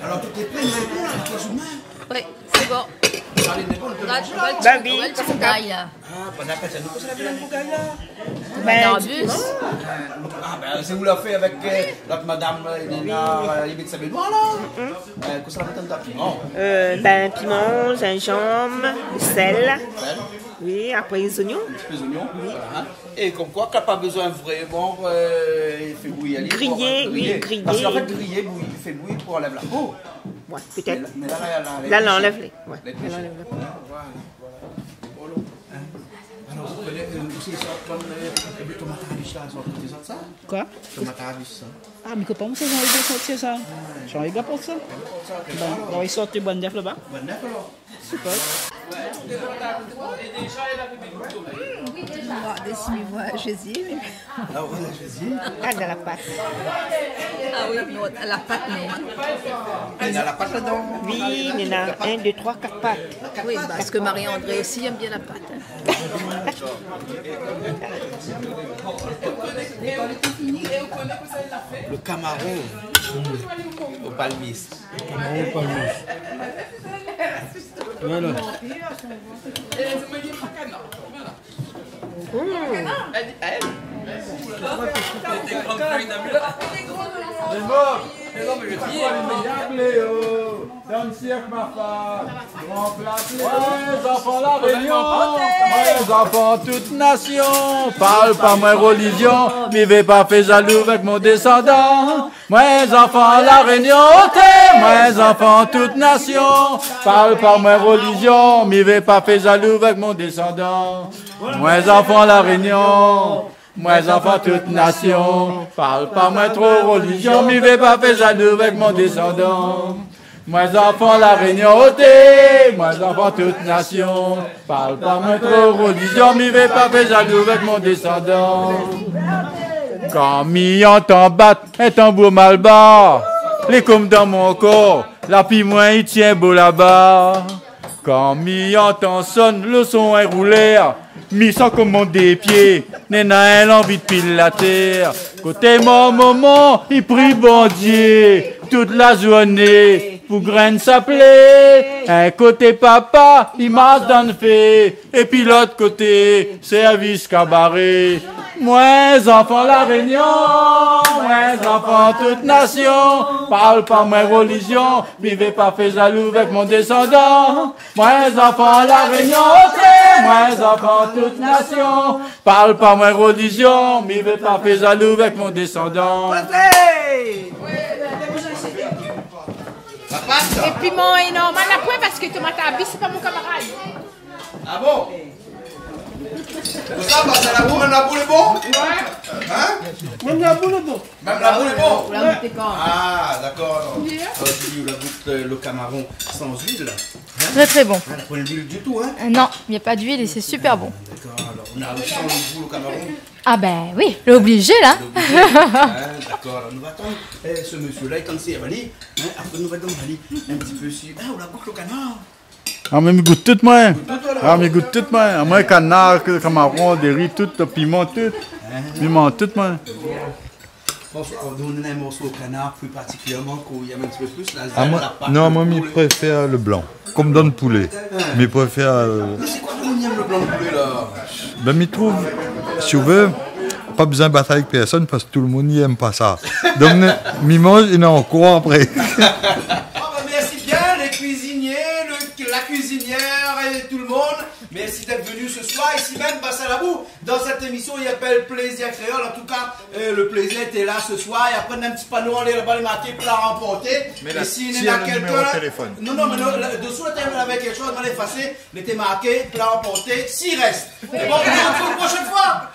Alors, tout est prêt, hein ? Oui, c'est bon. Allez, on va, on va le, on va le petit bougay, là. Ah, bon appétit. Nous, c'est la viande bougay, là. Ben, du piment. Ah, ben, c'est vous l'a fait avec, euh, l'autre madame, euh, Elena, euh, Yvette Sabenois, là. Euh, qu'est-ce que ça va mettre dedans ? Euh, ben, piment, gingembre, sel. Sel. Oui, après les oignons. Un petit peu d'oignons, voilà, hein. Et comme quoi, t'as pas besoin vraiment, euh, fé bouyi ali pou avoir griyé. Griyé, oui, griyé. Parce qu'en fait, griyé, bouyi, fé bouyi pou anlèv la po. Ouais, peut-être. Mais là, mais là, là, là, là, là, on enlève les, ouais, là, on enlève la po. Voilà, voilà. Voilà. Hein ? Alors, vous connaissez, euh, aussi, ça, comme, euh, le tomate à la biche, là, sur le côté, ça, ça ? Quoi ? Tomate à la biche, ça. Ah, mé koman sa, Jean-Hugues la sorti sa ? Ouais. Jean-Hugues la port sa ? Jean-Hugues la port sa, ok. Bon, alors. Bon, li sort Bonne Neuf laba. Bonne Neuf, alors. Super. Moi, dessine-moi Jésus, mais... Ah, voilà, Jésus. Ah, dans la pâte. Ah oui, non, la pâte, non. Ah, il y a la pâte là-dedans. Oui, mais il y en a un, deux, trois, quatre pattes. Oui, parce que Marie-André aussi aime bien la pâte, hein. Le camaron au palmis. Camaron au palmis. Voilà. Mmh. Mwin zanfan La Rényon, mwin zanfan tout nasion. Parl pa mwin relizion, mi vé pa fé zalou avèk mon désandan. Mwin zanfan La Rényon, oté, mwin zanfan tout nasion. Parl pa mwin relizion, mi vé pa fé zalou avèk mon désandan. Mwin zanfan La Rényon, mwin zanfan tout nasion. Parl pa mwin tro relizion, mi vé pa fé zalou avèk mon désandan. Mwin zanfan La Rényon, oté, mwin zanfan tout nasion. Parl pa mwin tro relizion, mi vé pa fé zalou avèk mon désandan. Kan mi antan bat in tanbour malbar, lé kom dan mon kor, la pi mwin i tien bo laba. Kan mi antan sonn lo son in roulèr, mi san kom mon dé pié néna in lanvi d'pil la tèr. Koté mon momon i pri Bondié tout la zourné pou grinn sa plé. In koté papa i marsh dan fé, épi lot koté sèrvis kabaré. Mwin zanfan La Rényon, mwin zanfan tout nasion. Parl pa mwin relizion, mi vé pa fé zalou avèk mon désandan. Mwin zanfan La Rényon, oté, mwin zanfan tout nasion. Parl pa mwin relizion, mi vé pa fé zalou avèk mon désandan. É piman é normal, la pwin, parske tomat a bis, sé pa mon kamarad. Ah bon ? Sa va, sa la boul, mèm la boul lé bon ? Ouais. Hein ? Mèm la boul lé bon. Mèm la boul lé bon ? Ah, dakor, alor. Alor, Julie, ou la gout, euh, lo kamaron san luil. Très, très bon. Ah, la pwin luil ditou, hein ? Euh, non, il n'y a pas d'huile et c'est super bon. Dakor, alor, ou la san lo gou lo kamaron. Ah ben oui, lé oblizé la. Lé oblizé. Ah, dakor, alor, nou va atann. Eh, se mésyé-la, li atann si ali, hein, apré nou va donn ali in ti pé si. Ah, ou la gout lo kanar. Ah, mé mi gout tout, mwin. Gout tout, alor. Ah, mi gout tout, mwin. Ah, mwin, kanar, kamaron, dori, tout, piman, tout. Hein ? Mi manz tout, mwin. Bon, nou néna in morso kanar, pli partikilièrman, k'ou yèm in ti pé plis, la zèb, la pat, lo poulé. Ah, mwin, non, mwin, mi préfèr lo blan. Kom dan poulé. Hein. Mi préfèr, euh... Mé sé koi k'ou yèm lo blan poulé, la ? Ben, mi trouv, si ou vé, pa bezoin batay avèk pèrsone, parske tout le moun i èm pa sa. Donk, mi manz, néna ankor apré. Ah, ben, merci bien, les cuisiniers, le, la cuisinière et tout le monde. Merci d'être venus ce soir, ici même, Bassa Labou, dans cette émission i apèl Plaisir Créole. En tout cas, euh, le plaisir était là ce soir. Et après, néna in ti pano anlèr laba, lé marké plat remporté. Mé la, si néna kèlkin la, non, non, mé non, la, dessous la tèl, avèk kèk shoz, moin la éfasé, lété marké plat remporté, six restes. Bon, on se retrouve une prochaine fois.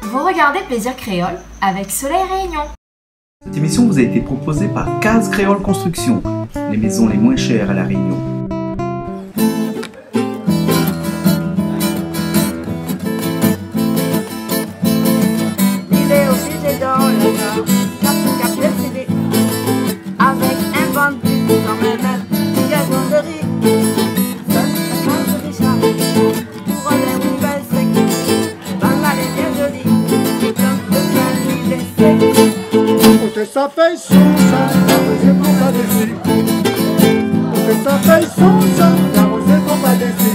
Vous regardez Plaisir Créole avec Soleil Réunion. Cette émission vous a été proposée par Case Créole Construction, les maisons les moins chères à La Réunion. Li lé oblizé dor laba, kap, kap désidé. Avèk in bann pit kan mèm, in ti gazon de ri. Sa, sa, sa, sa, sa. Pou rann in nouvèl sèk. Bann-la lé bien zoli, é konm de kèl li lé sèk. Koté sa fèy son sa, la rozé pran pa dési. Koté sa fèy son sa, la rozé pran pa dési.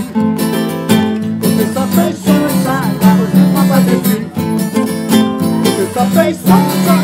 Koté sa fèy son sa, la rozé pran pa dési. Koté sa fèy son sa,